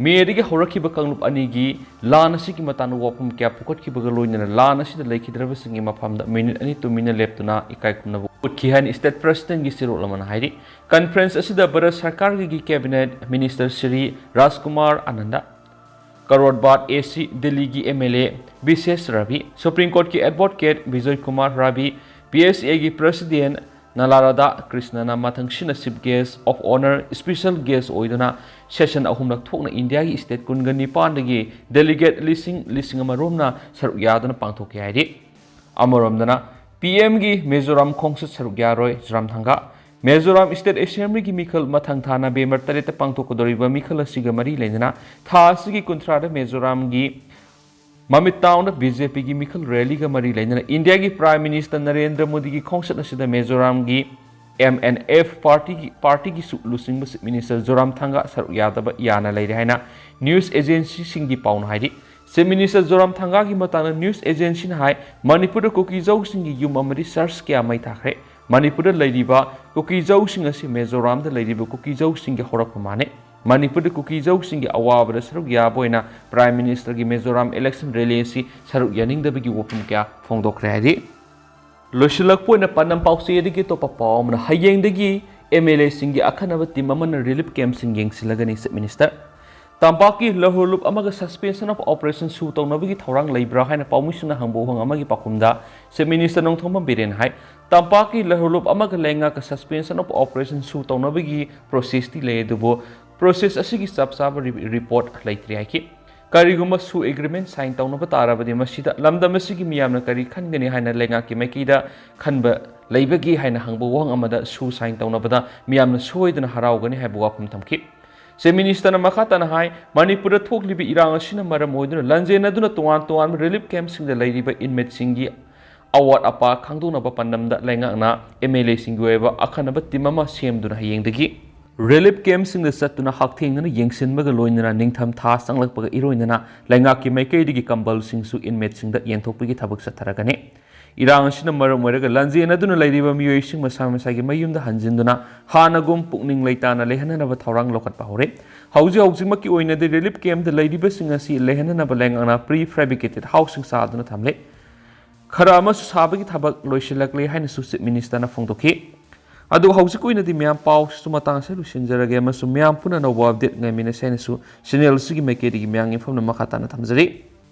ꯃꯦꯗꯒꯤ ꯍꯧꯔꯛꯈꯤꯕ ꯀꯥꯡꯂꯨꯞ ꯑꯅꯤꯒꯤ ꯂꯥꯟ ꯑꯁꯤꯒꯤ ꯃꯇꯥꯡꯗ ꯋꯥꯐꯝ ꯀꯌꯥ ꯄꯨꯈꯠꯈꯤꯕꯒ ꯂꯣꯏꯅꯅ ꯂꯥꯟ ꯑꯁꯤꯗ ꯂꯩꯈꯤꯗ꯭ꯔꯕꯁꯤꯡꯒꯤ ꯃꯐꯝꯗ ꯃꯤꯅꯤꯠ ꯑꯅꯤ ꯇꯨꯃꯤꯟꯅ ꯂꯦꯞꯇꯨꯅ ꯏꯀꯥꯏ ꯈꯨꯝꯅꯕ ꯎꯠꯈꯤ ꯍꯥꯏꯅ ꯁ꯭ꯇꯦꯠ ꯄ꯭ꯔꯁꯤꯗꯦꯟꯒꯤ ꯆꯦꯔꯣꯜ ꯑꯃꯅ ꯍꯥꯏꯔꯤ꯫ ꯀꯟꯐꯔꯦꯟꯁ ꯑꯁꯤꯗ ꯚꯥꯔꯠ ꯁꯔꯀꯥꯔꯒꯤ ꯀꯦꯕꯤꯅꯦꯠ ꯃꯤꯅꯤꯁꯇꯔ ꯁ꯭ꯔꯤ ꯔꯥꯖꯀꯨꯃꯥꯔ ꯑꯅꯟꯗ, ꯀꯔꯣꯔꯕꯥꯠ ꯑꯦ ꯁꯤ ꯗꯤꯜꯂꯤꯒꯤ M L A ꯕꯤꯁꯦꯁ Ravi, supreme ꯀꯣꯔꯠꯀꯤ advocate Bijoy Kumar Ravi, P S ꯑꯦꯒꯤ president ꯅꯂꯥ Radha ꯀ꯭ꯔꯤꯁꯅꯅ ꯃꯊꯪꯁꯤꯅ Chief Guest of Honour, Special Guest ꯑꯣꯏꯗꯨꯅ session ꯑꯍꯨꯝꯂꯛ ꯊꯣꯛꯅ ꯏꯟꯗꯤꯌꯥꯒꯤ state ꯀꯨꯟꯒ ꯅꯤꯄꯥꯟꯗꯒꯤ delegate ꯂꯤꯁꯤꯡ, ꯂꯤꯁꯤꯡ ꯑꯃ ꯔꯣꯝꯅ ꯁꯔꯨꯛ ꯌꯥꯗꯨꯅ ꯄꯥꯡꯊꯣꯛꯀꯦ ꯍꯥꯏꯔꯤ꯫ ꯑꯃꯔꯣꯝꯗꯅ P M ꯒꯤ ꯃꯤꯖꯣꯔꯥꯝ ꯈꯣꯡꯆꯠ ꯁꯔꯨꯛ ꯌꯥꯔꯣꯏ ꯖꯣꯔꯥꯝꯊꯪꯒ꯫ ꯃꯤꯖꯣꯔꯥꯝ State Assembly ꯒꯤ ꯃꯤꯈꯜ ꯃꯊꯪ ꯊꯥ November ꯇꯔꯦꯠꯇ ꯄꯥꯡꯊꯣꯛꯀꯗꯧꯔꯤꯕ ꯃꯤꯈꯜ ꯑꯁꯤꯒ ꯃꯔꯤ ꯂꯩꯅꯅ ꯊꯥ ꯑꯁꯤꯒꯤ ꯀꯨꯟꯊ꯭ꯔꯥꯗ ꯃꯤꯖꯣꯔꯥꯝꯒꯤ ꯃꯃꯤꯠ ꯇꯥꯎꯟꯗ B J P ꯒꯤ ꯃꯤꯈꯜ rally ꯒ ꯃꯔꯤ ꯂꯩꯅꯅ ꯏꯟꯗꯤꯌꯥꯒꯤ Prime Minister ꯅꯔꯦꯟꯗ꯭ꯔ ꯃꯣꯗꯤꯒꯤ ꯈꯣꯡꯆꯠ ꯑꯁꯤꯗ ꯃꯤꯖꯣꯔꯥꯝꯒꯤ M N F party ꯒꯤ, party ꯒꯤꯁꯨ ꯂꯨꯆꯤꯡꯕ Chief Minister ꯖꯣꯔꯥꯝꯊꯪꯒ ꯁꯔꯨꯛ ꯌꯥꯗꯕ ꯌꯥꯅ ꯂꯩꯔꯦ ꯍꯥꯏꯅ news agency ꯁꯤꯡꯒꯤ ꯄꯥꯎꯅ ꯍꯥꯏꯔꯤ꯫ Chief Minister ꯖꯣꯔꯥꯝꯊꯪꯒꯥꯒꯤ ꯃꯇꯥꯡꯗ news agency ꯅ ꯍꯥꯏ, ꯃꯅꯤꯄꯨꯔꯗ ꯀꯨꯀꯤꯖꯧꯁꯤꯡꯒꯤ ꯌꯨꯝ ꯑꯃꯗꯤ church ꯀꯌꯥ ꯃꯩ ꯊꯥꯈ꯭ꯔꯦ꯫ ꯃꯅꯤꯄꯨꯔꯗ ꯂꯩꯔꯤꯕ ꯀꯨꯀꯤꯖꯧꯁꯤꯡ ꯑꯁꯤ ꯃꯤꯖꯣꯔꯥꯝꯗ ꯂꯩꯔꯤꯕ ꯀꯨꯀꯤꯖꯧꯁꯤꯡꯒꯤ ꯍꯧꯔꯛꯐꯝ ꯃꯥꯟꯅꯩ꯫ ꯃꯅꯤꯄꯨꯔꯗ ꯀꯨꯀꯤꯖꯧꯁꯤꯡꯒꯤ ꯑꯋꯥꯕꯗ ꯁꯔꯨꯛ ꯌꯥꯕ ꯑꯣꯏꯅ Prime Minister ꯒꯤ ꯃꯤꯖꯣꯔꯥꯝ election rally ꯑꯁꯤ ꯁꯔꯨꯛ ꯌꯥꯅꯤꯡꯗꯕꯒꯤ ꯋꯥꯐꯝ ꯀꯌꯥ ꯐꯣꯡꯗꯣꯛꯈ꯭ꯔꯦ ꯍꯥꯏꯔꯤ꯫ ꯂꯣꯏꯁꯤꯜꯂꯛꯄ ꯑꯣꯏꯅ ꯄꯥꯟꯗꯝ ꯄꯥꯎꯆꯦꯗꯒꯤ ꯑꯇꯣꯞꯄ ꯄꯥꯎ ꯑꯃꯅ, ꯍꯌꯦꯡꯗꯒꯤ M L A ꯁꯤꯡꯒꯤ ꯑꯈꯟꯅꯕ team ꯑꯃꯅ relief camp ꯁꯤꯡ ꯌꯦꯡꯁꯤꯜꯂꯒꯅꯤ Chief Minister꯫ ꯇꯝꯄꯥꯛꯀꯤ ꯂꯍꯨꯂꯨꯞ ꯑꯃꯒ suspension of operation ꯁꯨ ꯇꯧꯅꯕꯒꯤ ꯊꯧꯔꯥꯡ ꯂꯩꯕ꯭ꯔꯥ ꯍꯥꯏꯅ ꯄꯥꯎꯃꯤꯁꯤꯡꯅ ꯍꯪꯕ ꯋꯥꯍꯪ ꯑꯃꯒꯤ ꯄꯥꯎꯈꯨꯝꯗ Chief Minister ꯅꯣꯡꯊꯣꯝꯕꯝ ꯕꯤꯔꯦꯟ ꯍꯥꯏ, ꯇꯝꯄꯥꯛꯀꯤ ꯂꯍꯨꯂꯨꯞ ꯑꯃꯒ ꯂꯩꯉꯥꯛꯀ suspension of operation ꯁꯨ ꯇꯧꯅꯕꯒꯤ process ꯇꯤ ꯂꯩ, ꯑꯗꯨꯕꯨ process ꯑꯁꯤꯒꯤ ꯆꯞ ꯆꯥꯕ ꯔꯤ-, report ꯂꯩꯇ꯭ꯔꯤ ꯍꯥꯏꯈꯤ꯫ ꯀꯔꯤꯒꯨꯝꯕ ꯁꯨ agreement sign ꯇꯧꯅꯕ ꯇꯥꯔꯕꯗꯤ ꯃꯁꯤꯗ ꯂꯝꯗꯝ ꯑꯁꯤꯒꯤ ꯃꯤꯌꯥꯝꯅ ꯀꯔꯤ ꯈꯟꯒꯅꯤ ꯍꯥꯏꯅ ꯂꯩꯉꯥꯛꯀꯤ ꯃꯥꯏꯀꯩꯗ ꯈꯟꯕ ꯂꯩꯕꯒꯦ ꯍꯥꯏꯅ ꯍꯪꯕ ꯋꯥꯍꯪ ꯑꯃꯗ ꯁꯨ sign ꯇꯧꯅꯕꯗ ꯃꯤꯌꯥꯝꯅ ꯁꯣꯏꯗꯅ ꯍꯔꯥꯎꯒꯅꯤ ꯍꯥꯏꯕ ꯋꯥꯐꯝ ꯊꯝꯈꯤ꯫ Chief Minister ꯅ ꯃꯈꯥ ꯇꯥꯅ ꯍꯥꯏ, ꯃꯅꯤꯄꯨꯔꯗ ꯊꯣꯛꯂꯤꯕ ꯏꯔꯥꯡ ꯑꯁꯤꯅ ꯃꯔꯝ ꯑꯣꯏꯗꯨꯅ ꯂꯥꯟꯖꯦꯟꯅꯗꯨꯅ ꯇꯣꯉꯥꯟ ꯇꯣꯉꯥꯟꯕ relief camp ꯁꯤꯡꯗ ꯂꯩꯔꯤꯕ inmate ꯁꯤꯡꯒꯤ ꯑꯋꯥꯠ ꯑꯄꯥ ꯈꯪꯗꯣꯛꯅꯕ ꯄꯥꯟꯗꯝꯗ ꯂꯩꯉꯥꯛꯅ M L A ꯁꯤꯡꯒꯤ ꯑꯣꯏꯕ ꯑꯈꯟꯅꯕ team ꯑꯃ ꯁꯦꯝꯗꯨꯅ ꯍꯌꯦꯡꯗꯒꯤ relief camp ꯁꯤꯡꯗ ꯆꯠꯇꯨꯅ ꯍꯛꯊꯦꯡꯅꯅ ꯌꯦꯡꯁꯤꯟꯕꯒ ꯂꯣꯏꯅꯅ ꯅꯤꯡꯊꯝ ꯊꯥ ꯆꯪꯂꯛꯄꯒ ꯏꯔꯣꯏꯅꯅ ꯂꯩꯉꯥꯛꯀꯤ ꯃꯥꯏꯀꯩꯗꯒꯤ ꯀꯝꯕꯜꯁꯤꯡꯁꯨ inmate ꯁꯤꯡꯗ ꯌꯦꯟꯊꯣꯛꯄꯒꯤ ꯊꯕꯛ ꯆꯠꯊꯔꯒꯅꯤ꯫ ꯏꯔꯥꯡ ꯑꯁꯤꯅ ꯃꯔꯝ ꯑꯣꯏꯔꯒ ꯂꯥꯟꯖꯦꯟꯅꯗꯨꯅ ꯂꯩꯔꯤꯕ ꯃꯤꯑꯣꯏꯁꯤꯡ ꯃꯁꯥ ꯃꯁꯥꯒꯤ ꯃꯌꯨꯝꯗ ꯍꯟꯖꯤꯟꯗꯨꯅ ꯍꯥꯟꯅꯒꯨꯝ ꯄꯨꯛꯅꯤꯡ ꯂꯩꯇꯥꯅ ꯂꯩꯍꯟꯅꯅꯕ ꯊꯧꯔꯥꯡ ꯂꯧꯈꯠꯄ ꯍꯧꯔꯦ꯫ ꯍꯧꯖꯤꯛ ꯍꯧꯖꯤꯛꯃꯛꯀꯤ ꯑꯣꯏꯅꯗꯤ relief camp ꯇ ꯂꯩꯔꯤꯕꯁꯤꯡ ꯑꯁꯤ ꯂꯩꯍꯟꯅꯅꯕ ꯂꯩꯉꯥꯛꯅ pre fabricated housing ꯁꯥꯗꯨꯅ ꯊꯝꯂꯦ꯫ ꯈꯔ ꯑꯃꯁꯨ ꯁꯥꯕꯒꯤ ꯊꯕꯛ ꯂꯣꯏꯁꯤꯜꯂꯛꯂꯦ ꯍꯥꯏꯅꯁꯨ Chief Minister ꯅ ꯐꯣꯡꯗꯣꯛꯈꯤ꯫ ꯑꯗꯨ ꯍꯧꯖꯤꯛꯀꯤ ꯑꯣꯏꯅꯗꯤ ꯃꯌꯥꯝ ꯄꯥꯎꯁꯤꯁꯨ ꯃꯇꯥꯡ ꯑꯁꯤꯗ ꯂꯣꯏꯁꯤꯟꯖꯔꯒꯦ ꯑꯃꯁꯨꯡ ꯃꯌꯥꯝ ꯄꯨꯟꯅ ꯑꯅꯧꯕ update ꯉꯥꯏꯃꯤꯟꯅꯁꯤ ꯍꯥꯏꯅꯁꯨ channel ꯑꯁꯤꯒꯤ ꯃꯥꯏꯀꯩꯗꯒꯤ ꯃꯌꯥꯝꯒꯤ ꯃꯐꯝꯗ ꯃꯈꯥ ꯇꯥꯅ ꯊꯝꯖꯔꯤ꯫